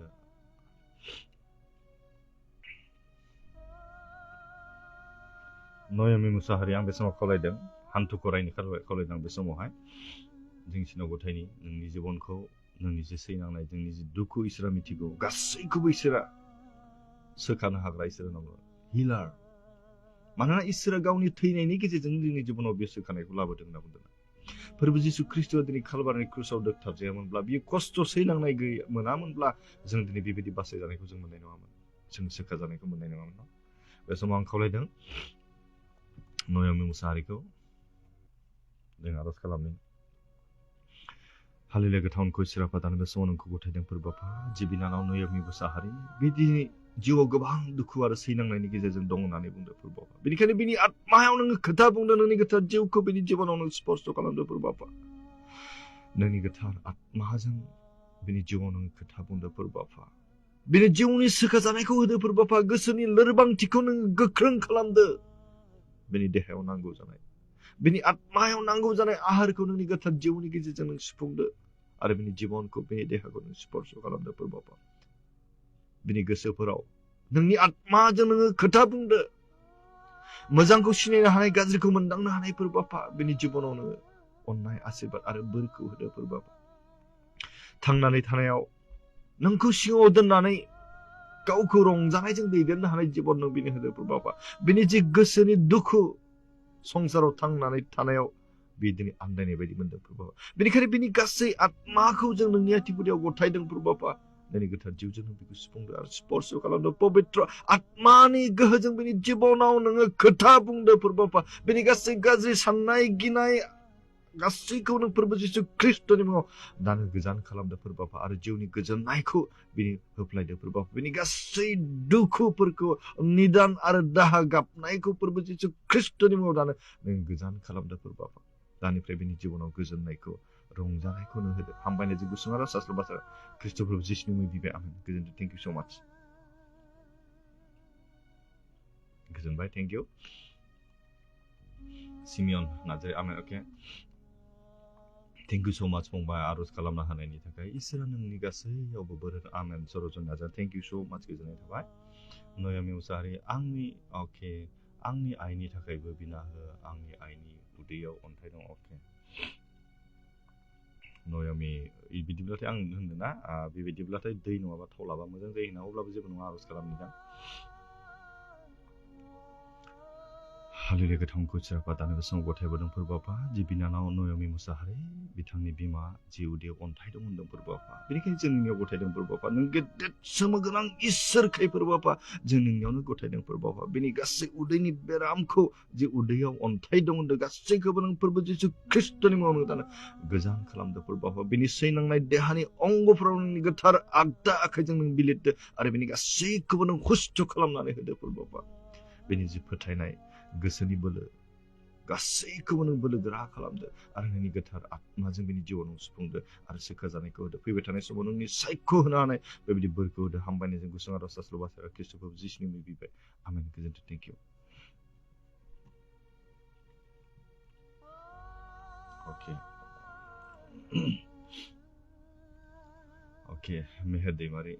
नयमि मुसाहारि आं बे समाव खावलायदों हान्थु खरायनो खावलायदों आं बे समावहाय जोंनिसिनाव गथायनि नोंनि जिबनखौ नोंनि जे सैनांनाय जोंनि जे दुखु इसोरा मिथिगौ गासैखौबो इसोरा सोखानो हाग्रा इसोर नाम हिलार मानोना इसोरा गावनि थैनायनि गेजेरजों जोंनि जिबनाव बे सोखानायखौ लाबोदों होनना बुंदों फोरबो जिसु ख्रिस्ट'आ दिनै खालबारनि क्रुसाव दोगथाबजायामोनब्ला बियो खस्थ' सैनांनाय मोनामोनब्ला जों दिनै बेबायदि बासायजानायखौ जों मोननाय नङामोन जों सोखा जानायखौ मोननाय नङामोन बे समाव आं खावलायदों नयमि मुसाहारिखौ जों आर'ज खालामदों हालेलुया गोथावनखौ इसोरा दानो बे समाव नोंखौ गथायदों फोरबो आफा जि बिनानाव नयमि मुसाहारि बिदि जिउआव गोबां दुखु आरो सैनांनायनि गेजेरजों दं होननानै बुंदों फोरबो आफा बेनिखायनो बिनि आत्मायाव नोङो खोथा बुंदों नोंनि गोथार जिउखौ बिनि जिबनाव नों स्पर्श खालामदों फोरबो आफा नोंनि गोथार आत्माजों बिनि जिउआव नों खोथा बुंदों फोरबो आफा बिनि जिउनि सोखा जानायखौ होदो फोरबो आफा गोसोनि लोरबांथिखौ नों गोख्रों खालामदो बिनि देहायाव नांगौ जानाय बिनि आत्मायाव नांगौ जानाय आहारखौ नोंनि गोथार जिउनि गेजेरजों नों सुफुंदो आरो बिनि जिबनखौ बिनि देहाखौ नों स्पर्श खालामदो फोरबो आफा बिनि गोसोफोराव नोंनि आत्माजों नोङो खोथा बुंदो मोजांखौ सिनायनो हानाय गाज्रिखौ मोनदांनो हानाय फोरबो आफा बिनि जिबनाव नोङो अननाय आशीर्बाद आरो बोरखौ होदो फोरबो आफा थांनानै थानायाव नोंखौ सिङाव दोननानै गावखौ रंजानायजों दैदेननो हानाय जिबन नों बिनो होदो फोरबो आफा बिनि जि गोसोनि दुखु संसाराव थांनानै थानायाव बे दिनै आन्दायनाय बायदि मोनदों फोरबो आफा बेनिखायनो बिनि गासै आत्माखौ जों नोंनि आथिं गुदियाव गथायदों फोरबो आफा नोंनि गोथार जिउजों नों बेखौ सुफुंदो आरो स्पर्श खालामदो पबित्र आत्मानि गोहोजों बिनि जिबनाव नोङो खोथा बुंदो फोरबो आफा बिनि गासै गाज्रि साननाय गिनाय गासैखौ नों फोरबो जिसु ख्रिस्ट'नि मुङाव दानो गोजान खालामदो फोरबो आफा आरो जिउनि गोजोननायखौ बिनि होफ्लायदो फोरबो आफा बिनि गासै दुखुफोरखौ निदान आरो दाहा गाबनायखौ फोरबो जिसु ख्रिस्ट'नि मुङाव दानो नों गोजान खालामदो फोरबो आफा दानिफ्राय बिनि जिबनाव गोजोननायखौ रंजानायखौ नों होदो हामबायनायजों गुसुं आरो सास्र बास्र ख्रिस्ट' फोरबो जिसुनि मुङै बिबाय आमेन गोजोनथों थेंक इउ स' माच गोजोनबाय thank you simian Narzary amen okay thank you so' माच फंबाय आर'ज खालामनो हानायनि थाखाय इसोरा नोंनि गासैयावबो बोर होथों आमेन surgeon Narzary thank you so' माच गोजोननाय थाबाय नयामि मुसाहारि आंनि आइनि थाखायबो बिना हो आंनि आइनि उदैयाव अन्थाइ दं अके नयामि बिदिब्लाथाय आं होनदों ना बेबायदिब्लाथाय दै नङाबा थाव लाबा मोजां जायो ना अब्लाबो जेबो नङा आर'ज खालामनि हालेलुया गोथां खुसिराफा दानिबो समाव गथायबोदों फोरबो आफा जि बिनानाव नयामि मुसाहारि बिथांनि बिमा जि उदैयाव अन्थाइ दं होनदों फोरबो आफा बेनिखायनो जों नोंनियाव गथायदों फोरबो आफा नों गेदेर सोमो गोनां इसोरखाय फोरबो आफा जों नोंनियावनो गथायदों फोरबो आफा बेनि गासै उदैनि बेरामखौ जि उदैयाव अन्थाइ दं होनदों गासैखौबो नों फोरबो जिसु ख्रिस्ट'नि मुङावनो दानो गोजान खालामदो फोरबो आफा बेनि सैनांनाय देहानि अंगफोराव नोंनि गोथार आगदा आखाइजों नों बिलिरदो आरो बेनि गासैखौबो नों हुस्थ' खालामनानै होदो फोरबो आफा बेनि जि फोथायनाय गोसोनि बोलो गासैखौबो नों बोलो गोरा खालामदो आरो नोंनि गोथार आत्माजों बेनि जिउआव नों सुफुंदो आरो सोखा जानायखौ होदो फैबाय थानाय समाव नोंनि सायख' होनो हानाय बेबायदि बोरखौ होदो हामबायनायजों गुसुं आर'ज सास्र बास्र ख्रिस्ट'खौ जिसुनि मुङै बिबाय आमेन गोजोनथों थेंक इउ अके मेहेर दैमारि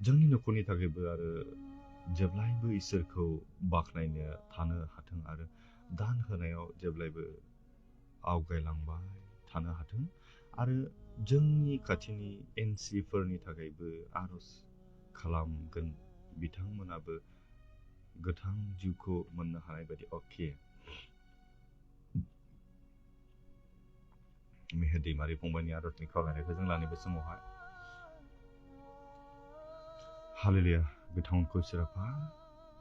जोंनि न'खरनि थाखायबो आरो जेब्लायबो इसोरखौ बाख्नायनो थानो हाथों आरो दान होनायाव जेब्लायबो आवगायलांबाय थानो हाथों आरो जोंनि खाथिनि एनसिफोरनि थाखायबो आर'ज खालामगोन बिथांमोनाबो गोथां जिउखौ मोननो हानाय बायदि अके मेहेर दैमारि फंबायनि आर'जनि खावलायनायखौ जों लानाय बे समावहाय हालेलुया गोथांखौ सिराफा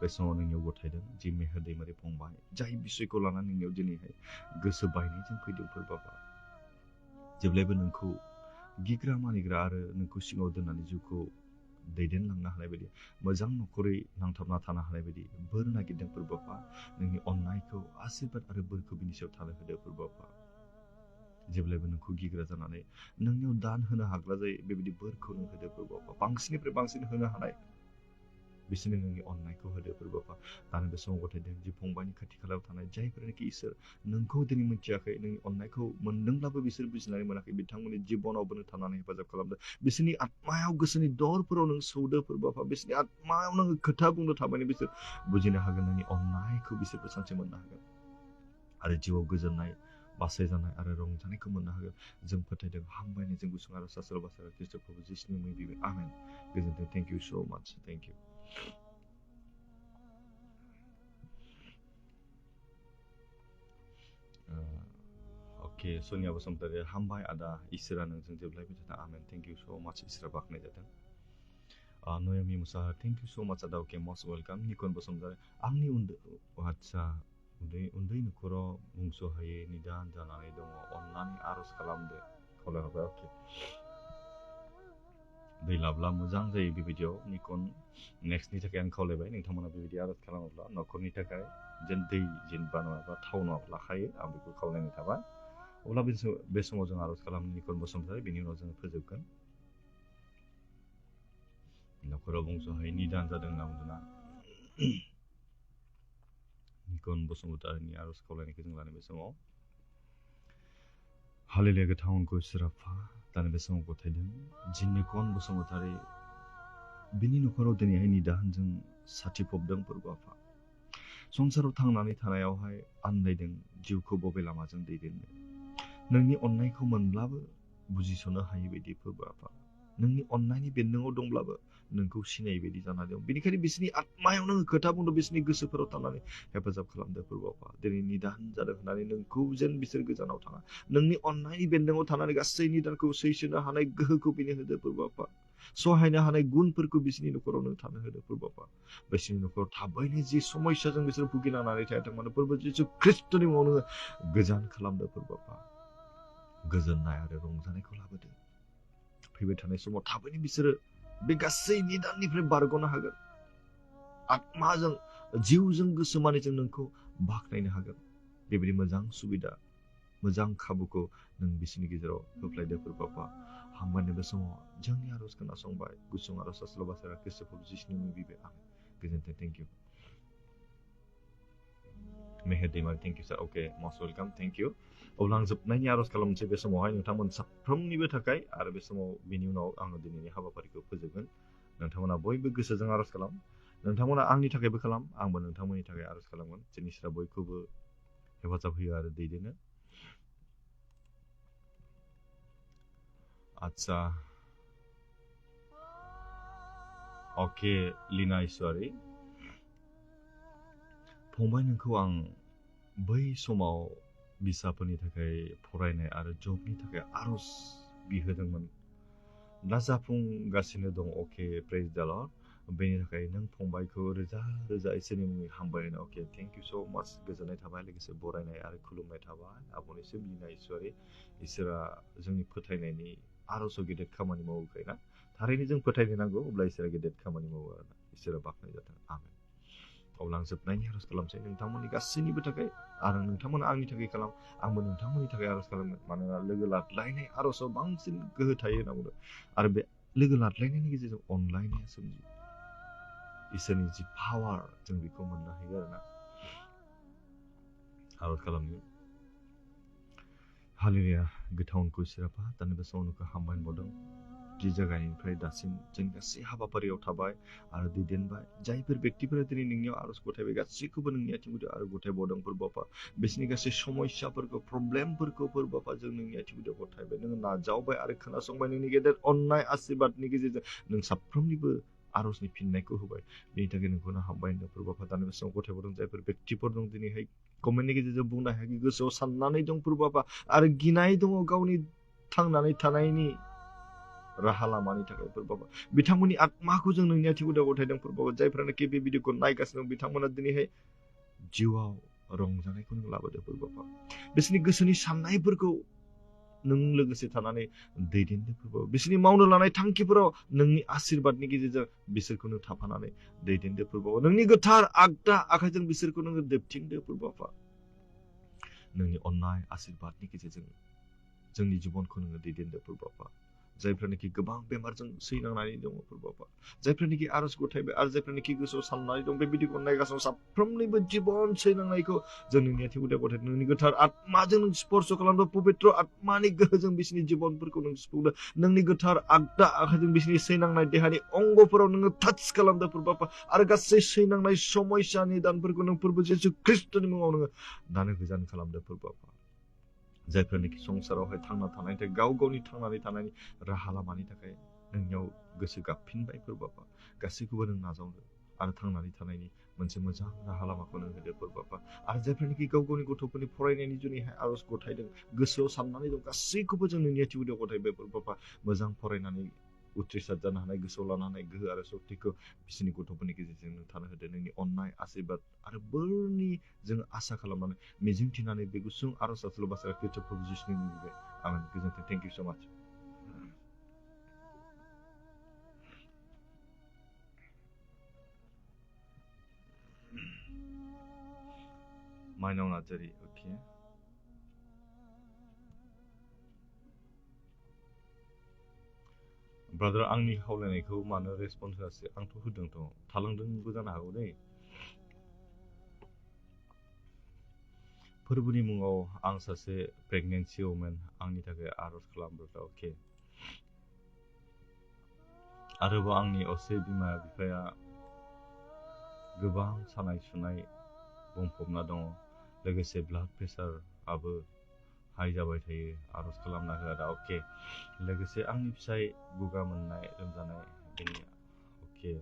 बे समाव नोंनियाव गथायदों जि मेहेर दैमारि फंबाय जाय बिसयखौ लानानै नोंनियाव दिनैहाय गोसो बायनायजों फैदों फोरबाबा जेब्लायबो नोंखौ गिग्रा मानिग्रा आरो नोंखौ सिङाव दोननानै जिउखौ दैदेनलांनो हानाय बायदि मोजां न'खरै नांथाबना थानो हानाय बायदि बोर नागिरदों फोरबाबा नोंनि अननायखौ आशीर्बाद आरो बोरखौ बिनि सायाव थानो होदो फोरबाबा जेब्लायबो नोंखौ गिग्रा जानानै नोंनियाव दान होनो हाग्रा जायो बेबायदि बोरखौ नों होदो फोरबाबा बांसिननिफ्राय बांसिन होनो हानाय बिसोरनो नोंनि अननायखौ होदो फोरबाबा दानो बे समाव गथायदों जि फंबायनि खाथि खालायाव थानाय जायफोरनाखि इसोर नोंखौ दिनै मिथियाखै नोंनि अननायखौ मोनदोंब्लाबो बिसोर बुजिनानै मोनाखै बिथांमोननि जिबनावबो नों थानानै हेफाजाब खालामदो बिसोरनि आत्मायाव गोसोनि दरफोराव नों सौदो फोरबाबा बिसोरनि आत्मायाव नों खोथा बुंनो थाबायनो बिसोर बुजिनो हागोन नोंनि अननायखौ बिसोरबो सानसे मोननो हागोन आरो जिउआव गोजोननाय बासायजानाय आरो रंजानायखौ मोननो हागोन जों फोथायदों हामबायनायजों गुसुं आरो सास्र बास्र ख्रिस्ट'खौ जिसुनि मुङै बिबाय आमेन गोजोनथों थेंक इउ स' माच थेंक इउ अके सोनिया बसुमतारी हामबाय आदा इसोरा नोंजों जेब्लायबो थाथों आमेन थेंक इउ स' माच इसोरा बाख्नाय जाथों नयामि मुसाहारि थेंक इउ स' माच आदा अके मस्ट वेलकाम निकन बसुमतारी आंनि आदसा उन्दै न'खराव बुंस'हायै निदान जानानै दङ अननानै आर'ज खालामदो खावलायहरबाय अके दै लाब्ला मोजां जायो बेबायदियाव निकन नेक्स्टनि थाखाय आं खावलायबाय नोंथांमोना बेबायदि आर'ज खालामोब्ला न'खरनि थाखाय जेन दै जेनेबा नङाबा थाव नङाबा लाखायो आं बेखौ खावलायनाय थाबाय अब्ला बे समाव जों आर'ज खालामो निकन बसुमतारी बेनि उनाव जों फोजोबगोन न'खराव बुंस'हायै निदान जादों होनना बुंदोंना निकन बसुमतारीनि आर'ज खावलायनायखौ जों लानाय बे समाव हालेलुया गोथांखौ सिराफा दानि बे समाव गथायदों जि निकन बसुमतारी बिनि न'खराव दिनैहाय निदानजों साथिफबदों फोरबो आफा संसाराव थांनानै थानायावहाय आन्दायदों जिउखौ बबे लामाजों दैदेननो नोंनि अननायखौ मोनब्लाबो बुजिस'नो हायै बायदि फोरबो आफा नोंनि अननायनि बेन्दोङाव दंब्लाबो नोंखौ सिनायै बायदि जानानै दं बेनिखायनो बिसोरनि आत्मायाव नों खोथा बुंदों बिसोरनि गोसोफोराव थानानै हेफाजाब खालामदो फोरबो आफा दिनै निदान जादों होननानै नोंखौ जेन बिसोर गोजानाव थाङा नोंनि अननायनि बेन्दोङाव थानानै गासै निदानखौ सैसोनो हानाय गोहोखौ बिनो होदो फोरबो आफा सहायनो हानाय गुनफोरखौ बिसोरनि न'खराव नों थानो होदो प्रभु बिसोरनि न'खराव थाबैनो जि समस्याजों बिसोर भुगिनांनानै थायाथों मानो प्रभु जिसु ख्रिस्टनि मुङाव नोङो गोजान खालामदो प्रभु गोजोननाय आरो रंजानायखौ लाबोदो फैबाय थानाय समाव थाबैनो बिसोरो बे गासै निदाननिफ्राय बारग'नो हागोन आत्माजों जिउजों गोसो मानिजों नोंखौ बाख्नायनो हागोन बेबायदि मोजां सुबिदा मोजां खाबुखौ नों बिसोरनि गेजेराव होफ्लायदो प्रभु हामबायनो बे समाव जोंनि आरज खोनासंबाय गुसुं आरज आस्ल'बासारा गोसोखौ जिसुनि मुङै बिबाय आमेन गोजोन्थों थेंक इउ मेहेर दैमारि thank you sir okay most welcome thank you अब्ला आं जोबनायनि आरज खालामनोसै बे समावहाय नोंथांमोन साफ्रोमनिबो थाखाय आरो बे समाव बेनि उनाव आङो दिनैनि हाबाफारिखौ फोजोबगोन नोंथांमोना बयबो गोसोजों आरज खालाम नोंथांमोना आंनि थाखायबो खालाम आंबो नोंथांमोननि थाखाय आरज खालामगोन जिनिसफ्रा बयखौबो हेफाजाब होयो आरो दैदेनो आच्छा अके लीना ईश्वरी फंबाय नोंखौ आं बै समाव बिसाफोरनि थाखाय फरायनाय आरो जबनि थाखाय आरज बिहोदोंमोन दा जाफुंगासिनो दं अके प्रेज द लर्ड बेनि थाखाय नों फंबायखौ रोजा रोजा इसोरनि मुङै हामबायनो अके थेंक इउ स' माच गोजोननाय थाबाय लोगोसे बरायनाय आरो खुलुमनाय थाबाय आब'निसिम लीना ईश्वरी इसोरा जोंनि फोथायनायनि आरजआव गेदेर खामानि मावोखाय ना थारैनो जों फोथायनो नांगौ अब्ला इसोरा गेदेर खामानि मावो आरोना इसोरा बाख्नाय जाथों आमेन अब्ला आं जोबनायनि आरज खालामसै नोंथांमोननि गासैनिबो थाखाय आरो नोंथांमोना आंनि थाखाय खालाम आंबो नोंथांमोननि थाखाय आरज खालामगोन मानोना लोगो लाज्लायनाय आरजआव बांसिन गोहो थायो होनना बुंदों आरो बे लोगो लाज्लायनायनि गेजेरजों अनलायनाया सोमजियो इसोरनि जि पावार जों बेखौ मोननो हायो आरोना आरज खालामनो हालेलुया गोथावनखौ सिरापा दानि बे समाव नोंखौ हामबाय बावदों जि जायगानिफ्राय दासिम जों गासै हाबाफारियाव थाबाय आरो दैदेनबाय जायफोर बेक्तिफोरा दिनै नोंनियाव आरज गथायबाय गासैखौबो नोंनि आथिं गुदियाव आरो गथायबावदों फोरबाफा बिसोरनि गासै समस्याफोरखौ प्रब्लेमफोरखौ फोरबाफा जों नोंनि आथिं गुदियाव गथायबाय नोङो नाजावबाय आरो खोनासंबाय नोंनि गेदेर अननाय आशीर्बादनि गेजेरजों नों साफ्रोमनिबो आरजनि फिननायखौ होबाय बेनि थाखाय नोंखौनो हामबाय होनदों फोरबाफा दानि बे समाव गथायबावदों जायफोर बेक्तिफोर दं दिनैहाय कमेन्टनि गेजेरजों बुंनो हायाखै गोसोआव साननानै दं फोरबाफा आरो गिनाय दङ गावनि थांनानै थानायनि राहा लामानि थाखाय फोरबाफा बिथांमोननि आत्माखौ जों नोंनि आथिं गुदियाव गथायदों फोरबाफा जायफ्रानोखि बे भिडिअखौ नायगासिनो दं बिथांमोना दिनैहाय जिउआव रंजानायखौ नों लाबोदो फोरबाफा बिसोरनि गोसोनि साननायफोरखौ नों लोगोसे थानानै दैदेनदो फोरबाफा बिसोरनि मावनो लानाय थांखिफोराव नोंनि आशीर्बादनि गेजेरजों बिसोरखौ नों थाफानानै दैदेनदो फोरबाफा नोंनि गोथार आगदा आखाइजों बिसोरखौ नोङो देबथिंदो फोरबाफा नोंनि अननाय आशीर्बादनि गेजेरजों जोंनि जिबनखौ नोङो दैदेनदो फोरबाफा जायफ्रानोखि गोबां बेमारजों सैनांनानै दङ फोरबाफा जायफ्रानोखि आरज गथायबाय आरो जायफ्रानोखि गोसोआव साननानै दं बे भिडिअखौ नायगासिनो साफ्रोमनिबो जिबन सैनांनायखौ जों नोंनि आथिं गुदियाव गथायदों नोंनि गोथार आत्माजों नों स्पर्श खालामदो पबित्र आत्मानि गोहोजों बिसोरनि जिबनफोरखौ नों सुफुंदो नोंनि गोथार आगदा आखाइजों बिसोरनि सैनांनाय देहानि अंगफोराव नोङो टाच खालामदो फोरबाफा आरो गासै सैनांनाय समस्या निदानफोरखौ नों फोरबो जिसु ख्रिस्टनि मुङाव नोङो दानो गोजान खालामदो फोरबाफा जायफ्रानोखि संसारावहाय थांना थानायनि थाखाय गाव गावनि थांनानै थानायनि राहा लामानि थाखाय नोंनियाव गोसो गाबफिनबाय फोरबाफा गासैखौबो नों नाजावदो आरो थांनानै थानायनि मोनसे मोजां राहा लामाखौ नों होदो फोरबाफा आरो जायफ्रानोखि गाव गावनि गथ'फोरनि फरायनायनि जुनैहाय आरज गथायदों गोसोआव साननानै दं गासैखौबो जों नोंनि आथिं गुदियाव गथायबाय फोरबाफा मोजां फरायनानै उथ्रिसार जानो हानाय गोसोआव लानो हानाय गोहो आरो सक्तिखौ बिसोरनि गथ'फोरनि गेजेरजों नों थानो होदो नोंनि अननाय आशीर्बाद आरो बोरनि जों आसा खालामनानै मिजिंथिनानै बे गुसुं आरज आस्ल'बासारा ख्रिस्ट'फोर जिसुनि मुङै बिबाय आमेन गोजोन्थों थेंक इउ स' माच माइनाव नार्जारि अके ब्रादार आंनि खावलायनायखौ मानो रेसपन्स होआसै आंथ' होदोंथ' थालांदोंबो जानो हागौ दै फोरबोनि मुङाव आं सासे प्रेगनेन्सि वुमेन आंनि थाखाय आरज खालाम ब्रादार अके आरोबाव आंनि असे बिमा बिफाया गोबां सानाय सुनाय बुंफबना दङ लोगोसे ब्लाड प्रेसाराबो हाइ जाबाय थायो आरज खालामना होआ दा अके लोगोसे आंनि फिसाय गगा मोननाय लोमजानाय बेनि अके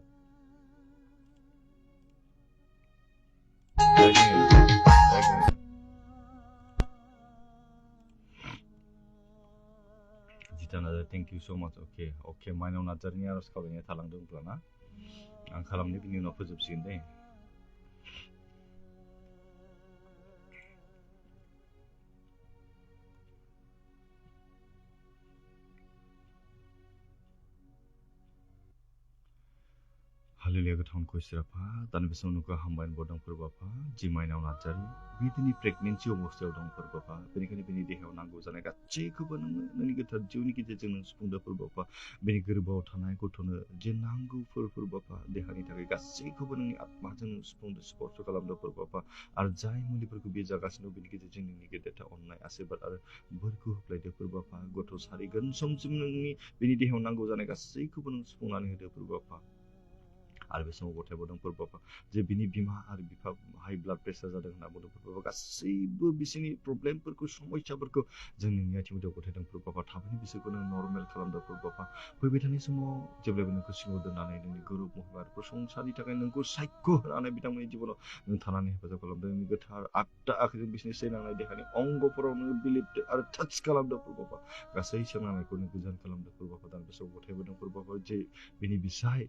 जिताना Thank you so much. Okay, माइनाव नार्जारिनि आर'ज खावलायनाया थालांदों अब्लाना आं खालामनो बिनि उनाव फोजोबसिगोन दे। हालेलुया गोथावखौ इसोर आफा दानि बे समाव नोंखौ हामबाय होनबावदों फोरबो आफा जि माइनाव नार्जारि बिदिनि प्रेगनेन्सि अबस्थायाव दं फोरबो आफा बेनिखायनो बिनि देहायाव नांगौ जानाय गासैखौबो नोङो नोंनि गोथार जिउनि गेजेरजों नों सुफुंदो फोरबो आफा बेनि गोरबोआव थानाय गथ'नो जे नांगौफोर फोरबो आफा देहानि थाखाय गासैखौबो नोंनि आत्माजों सुफुंदो स्पर्श खालामदो फोरबो आफा आरो जाय मुलिफोरखौ बे जागासिनो बेनि गेजेरजों नोंनि गेदेरथा अननाय आशीर्बाद आरो बोरखौ होफ्लायदो फोरबो आफा गथ' सारिगोन समसिम नोंनि बेनि देहायाव नांगौ जानाय गासैखौबो नों सुफुंनानै होदो फोरबो आफा आरो बे समाव गथायबावदों फोरबो आफा जे बिनि बिमा आरो बिफा हाइ ब्लाड प्रेसार जादों होनना बुंदों फोरबो आफा गासैबो बिसोरनि प्रब्लेमफोरखौ समस्याफोरखौ जों नोंनि आथिंआव गथायदों फोरबो आफा थाबैनो बिसोरखौ नों नर्मेल खालामदों फोरबो आफा फैबाय थानाय समाव जेब्लायबो नोंखौ सिङाव दोननानै नोंनि गुरुब महर आरो प्रशंसानि थाखाय नोंखौ सायख' होनानै बिथांमोननि जिबनाव नों थानानै हेफाजाब खालामदों नोंनि गोथार आगदा आखाइजों बिसोरनि सैनांनाय देहानि अंगफोराव नोङो बिलिबदो आरो टाच खालामदों फोरबो आफा गासै सोंनांनायखौ नों गोजान खालामदों फोरबो आफा दान बेसोराव गथायबोदों फोरबो आफा जे बिनि बिसाय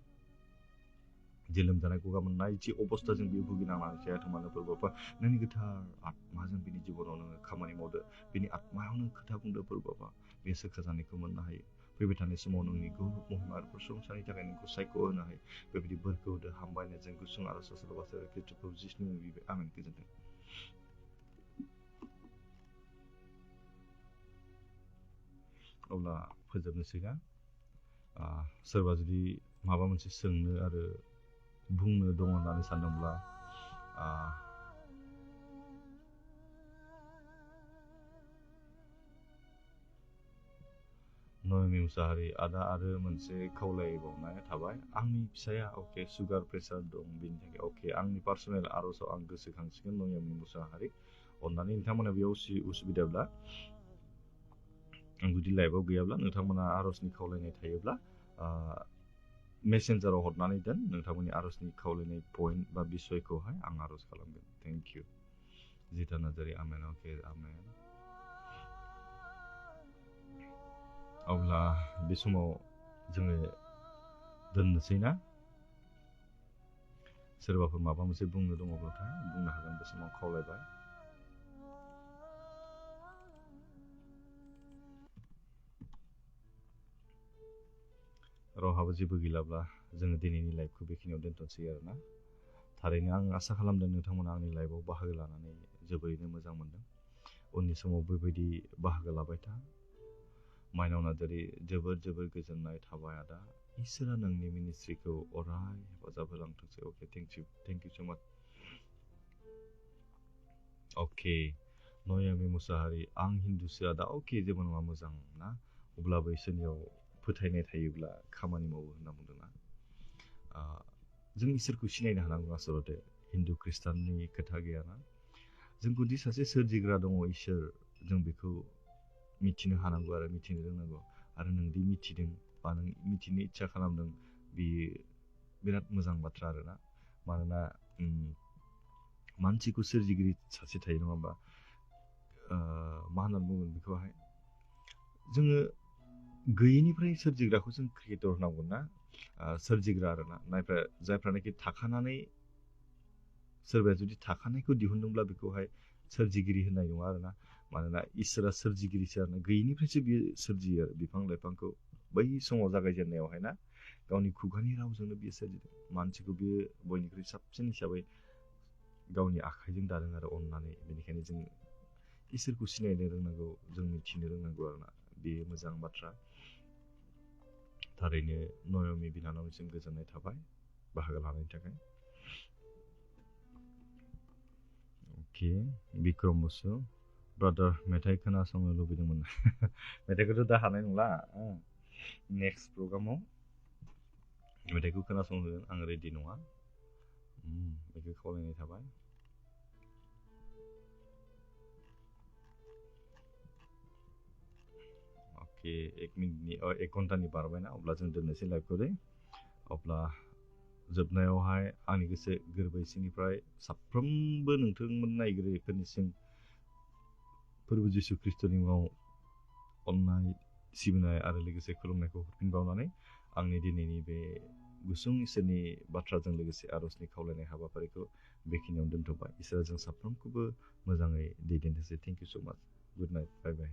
जे लोमजानाय गगा मोननाय जे अबस्थाजों बियो भुगिनांनानै जायाथों मानो फोरबो आफा नोंनि गोथार आत्माजों बिनि जिबनाव नोङो खामानि मावदो बिनि आत्मायाव नों खोथा बुंदो फोरबो आफा बे सोखा जानायखौ मोननो हायो फैबाय थानाय समाव नोंनि गुरुब महिमा आरो प्रशंसानि थाखाय नोंखौ सायख' होनो हायो बेबायदि बोरखौ होदो हामबायनायजों गुसुं आरो ससल'बासो खृष्टखौ जिसुनि बिबाय आमेन गोजोन्थों अब्ला फोजोबनोसै ना सोरबा जुदि माबा मोनसे सोंनो आरो बुंनो दङ होननानै सानदोंब्ला नयमी मुसाहारि आदा आरो मोनसे खावलायबावनाय थाबाय आंनि फिसाया सुगार प्रेसार दं बेनि थाखाय आंनि पार्सनेल आर'जआव आं गोसोखांसिगोन नयमी मुसाहारि अननानै नोंथांमोना बेयाव उसुबिदाब्ला आं जुदि लाइभआव गैयाब्ला नोंथांमोना आर'जनि खावलायनाय थायोब्ला मेसेन्जाराव हरनानै दोन नोंथांमोननि आर'जनि खावलायनाय पइन्ट बा बिसयखौहाय आं आर'ज खालामगोन थेंक इउ जिता नार्जारि आमेन आमेन अब्ला बे समाव जोङो दोननोसै ना सोरबाफोर माबा मोनसे बुंनो दङब्लाथाय बुंनो हागोन बे समाव खावलायबाय रावहाबो जेबो गैलाब्ला जोङो दिनैनि लाइभखौ बेखिनियाव दोनथ'नोसै आरोना थारैनो आं आसा खालामदों नोंथांमोना आंनि लाइभआव बाहागो लानानै जोबोरैनो मोजां मोनदों उननि समाव बेबायदि बाहागो लाबाय था माइनाव नार्जारि जोबोर गोजोननाय थाबाय आदा इसोरा नोंनि मिनिस्ट्रिखौ अराय हेफाजाब होलांथोंसै थेंक इउ स' माच नयमी मुसाहारि आं हिन्दुसो आदा जेबो नङा मोजां ना अब्लाबो इसोरनियाव फोथायनाय थायोब्ला खामानि मावो होनना बुंदोंना जों इसोरखौ सिनायनो हानांगौ आसलते हिन्दु ख्रिस्टाननि खोथा गैयाना जोंखौदि सासे सोरजिग्रा दङ इसोर जों बेखौ मिथिनो हानांगौ आरो मिथिनो रोंनांगौ आरो नोंदि मिथिदों बा नों मिथिनो इच्छा खालामदों बेयो बिराद मोजां बाथ्रा आरोना मानोना मानसिखौ सोरजिगिरि सासे थायो नङा होमबा मा होननानै बुंगोन बेखौहाय जोङो गैयिनिफ्राय सोरजिग्राखौ जों क्रिएटर होनांगोन ना सोरजिग्रा आरोना नाथाय जायफ्रानाखि थाखानानै सोरबाया जुदि थाखानायखौ दिहुनदोंब्ला बेखौहाय सोरजिगिरि होननाय नङा आरोना मानोना इसोरा सोरजिगिरिसो आरोना गैयिनिफ्रायसो बियो सोरजियो आरो बिफां लाइफांखौ बै समाव जागायजेननायावहाय ना गावनि खुगानि रावजोंनो बियो सोरजिदों मानसिखौ बियो बयनिख्रुइ साबसिन हिसाबै गावनि आखाइजों दादों आरो अननानै बेनिखायनो जों इसोरखौ सिनायनो रोंनांगौ जों मिथिनो रोंनांगौ आरोना बेयो मोजां बाथ्रा थारैनो नयमी बिनानावनिसिम गोजोननाय थाबाय बाहागो लानायनि थाखाय बिक्रम बसु ब्रादार मेथाइ खोनासंनो लुबैदोंमोन मेथाइखौथ' दा हानाय नंला नेक्स्ट प्रग्रामाव मेथाइखौ खोनासंहोगोन आं रेडि नङा बेखौ खावलायनाय थाबाय एक घन्टानि बारबायना अब्ला जों दोननोसै लाइभखौ दे अब्ला जोबनायावहाय आंनि गोसो गोरबो सिंनिफ्राय साफ्रोमबो नोंथांमोन नायगिरिफोरनिसिम फोरबो जिसु ख्रिस्ट'नि मुङाव अननाय सिबिनाय आरो लोगोसे खुलुमनायखौ हरफिनबावनानै आंनि दिनैनि बे गुसुं इसोरनि बाथ्राजों लोगोसे आर'जनि खावलायनाय हाबाफारिखौ बेखिनियावनो दोनथ'बाय। इसोरा जों साफ्रोमखौबो मोजाङै दैदेनथोंसै। Thank you so' much. Good night. Bye bye.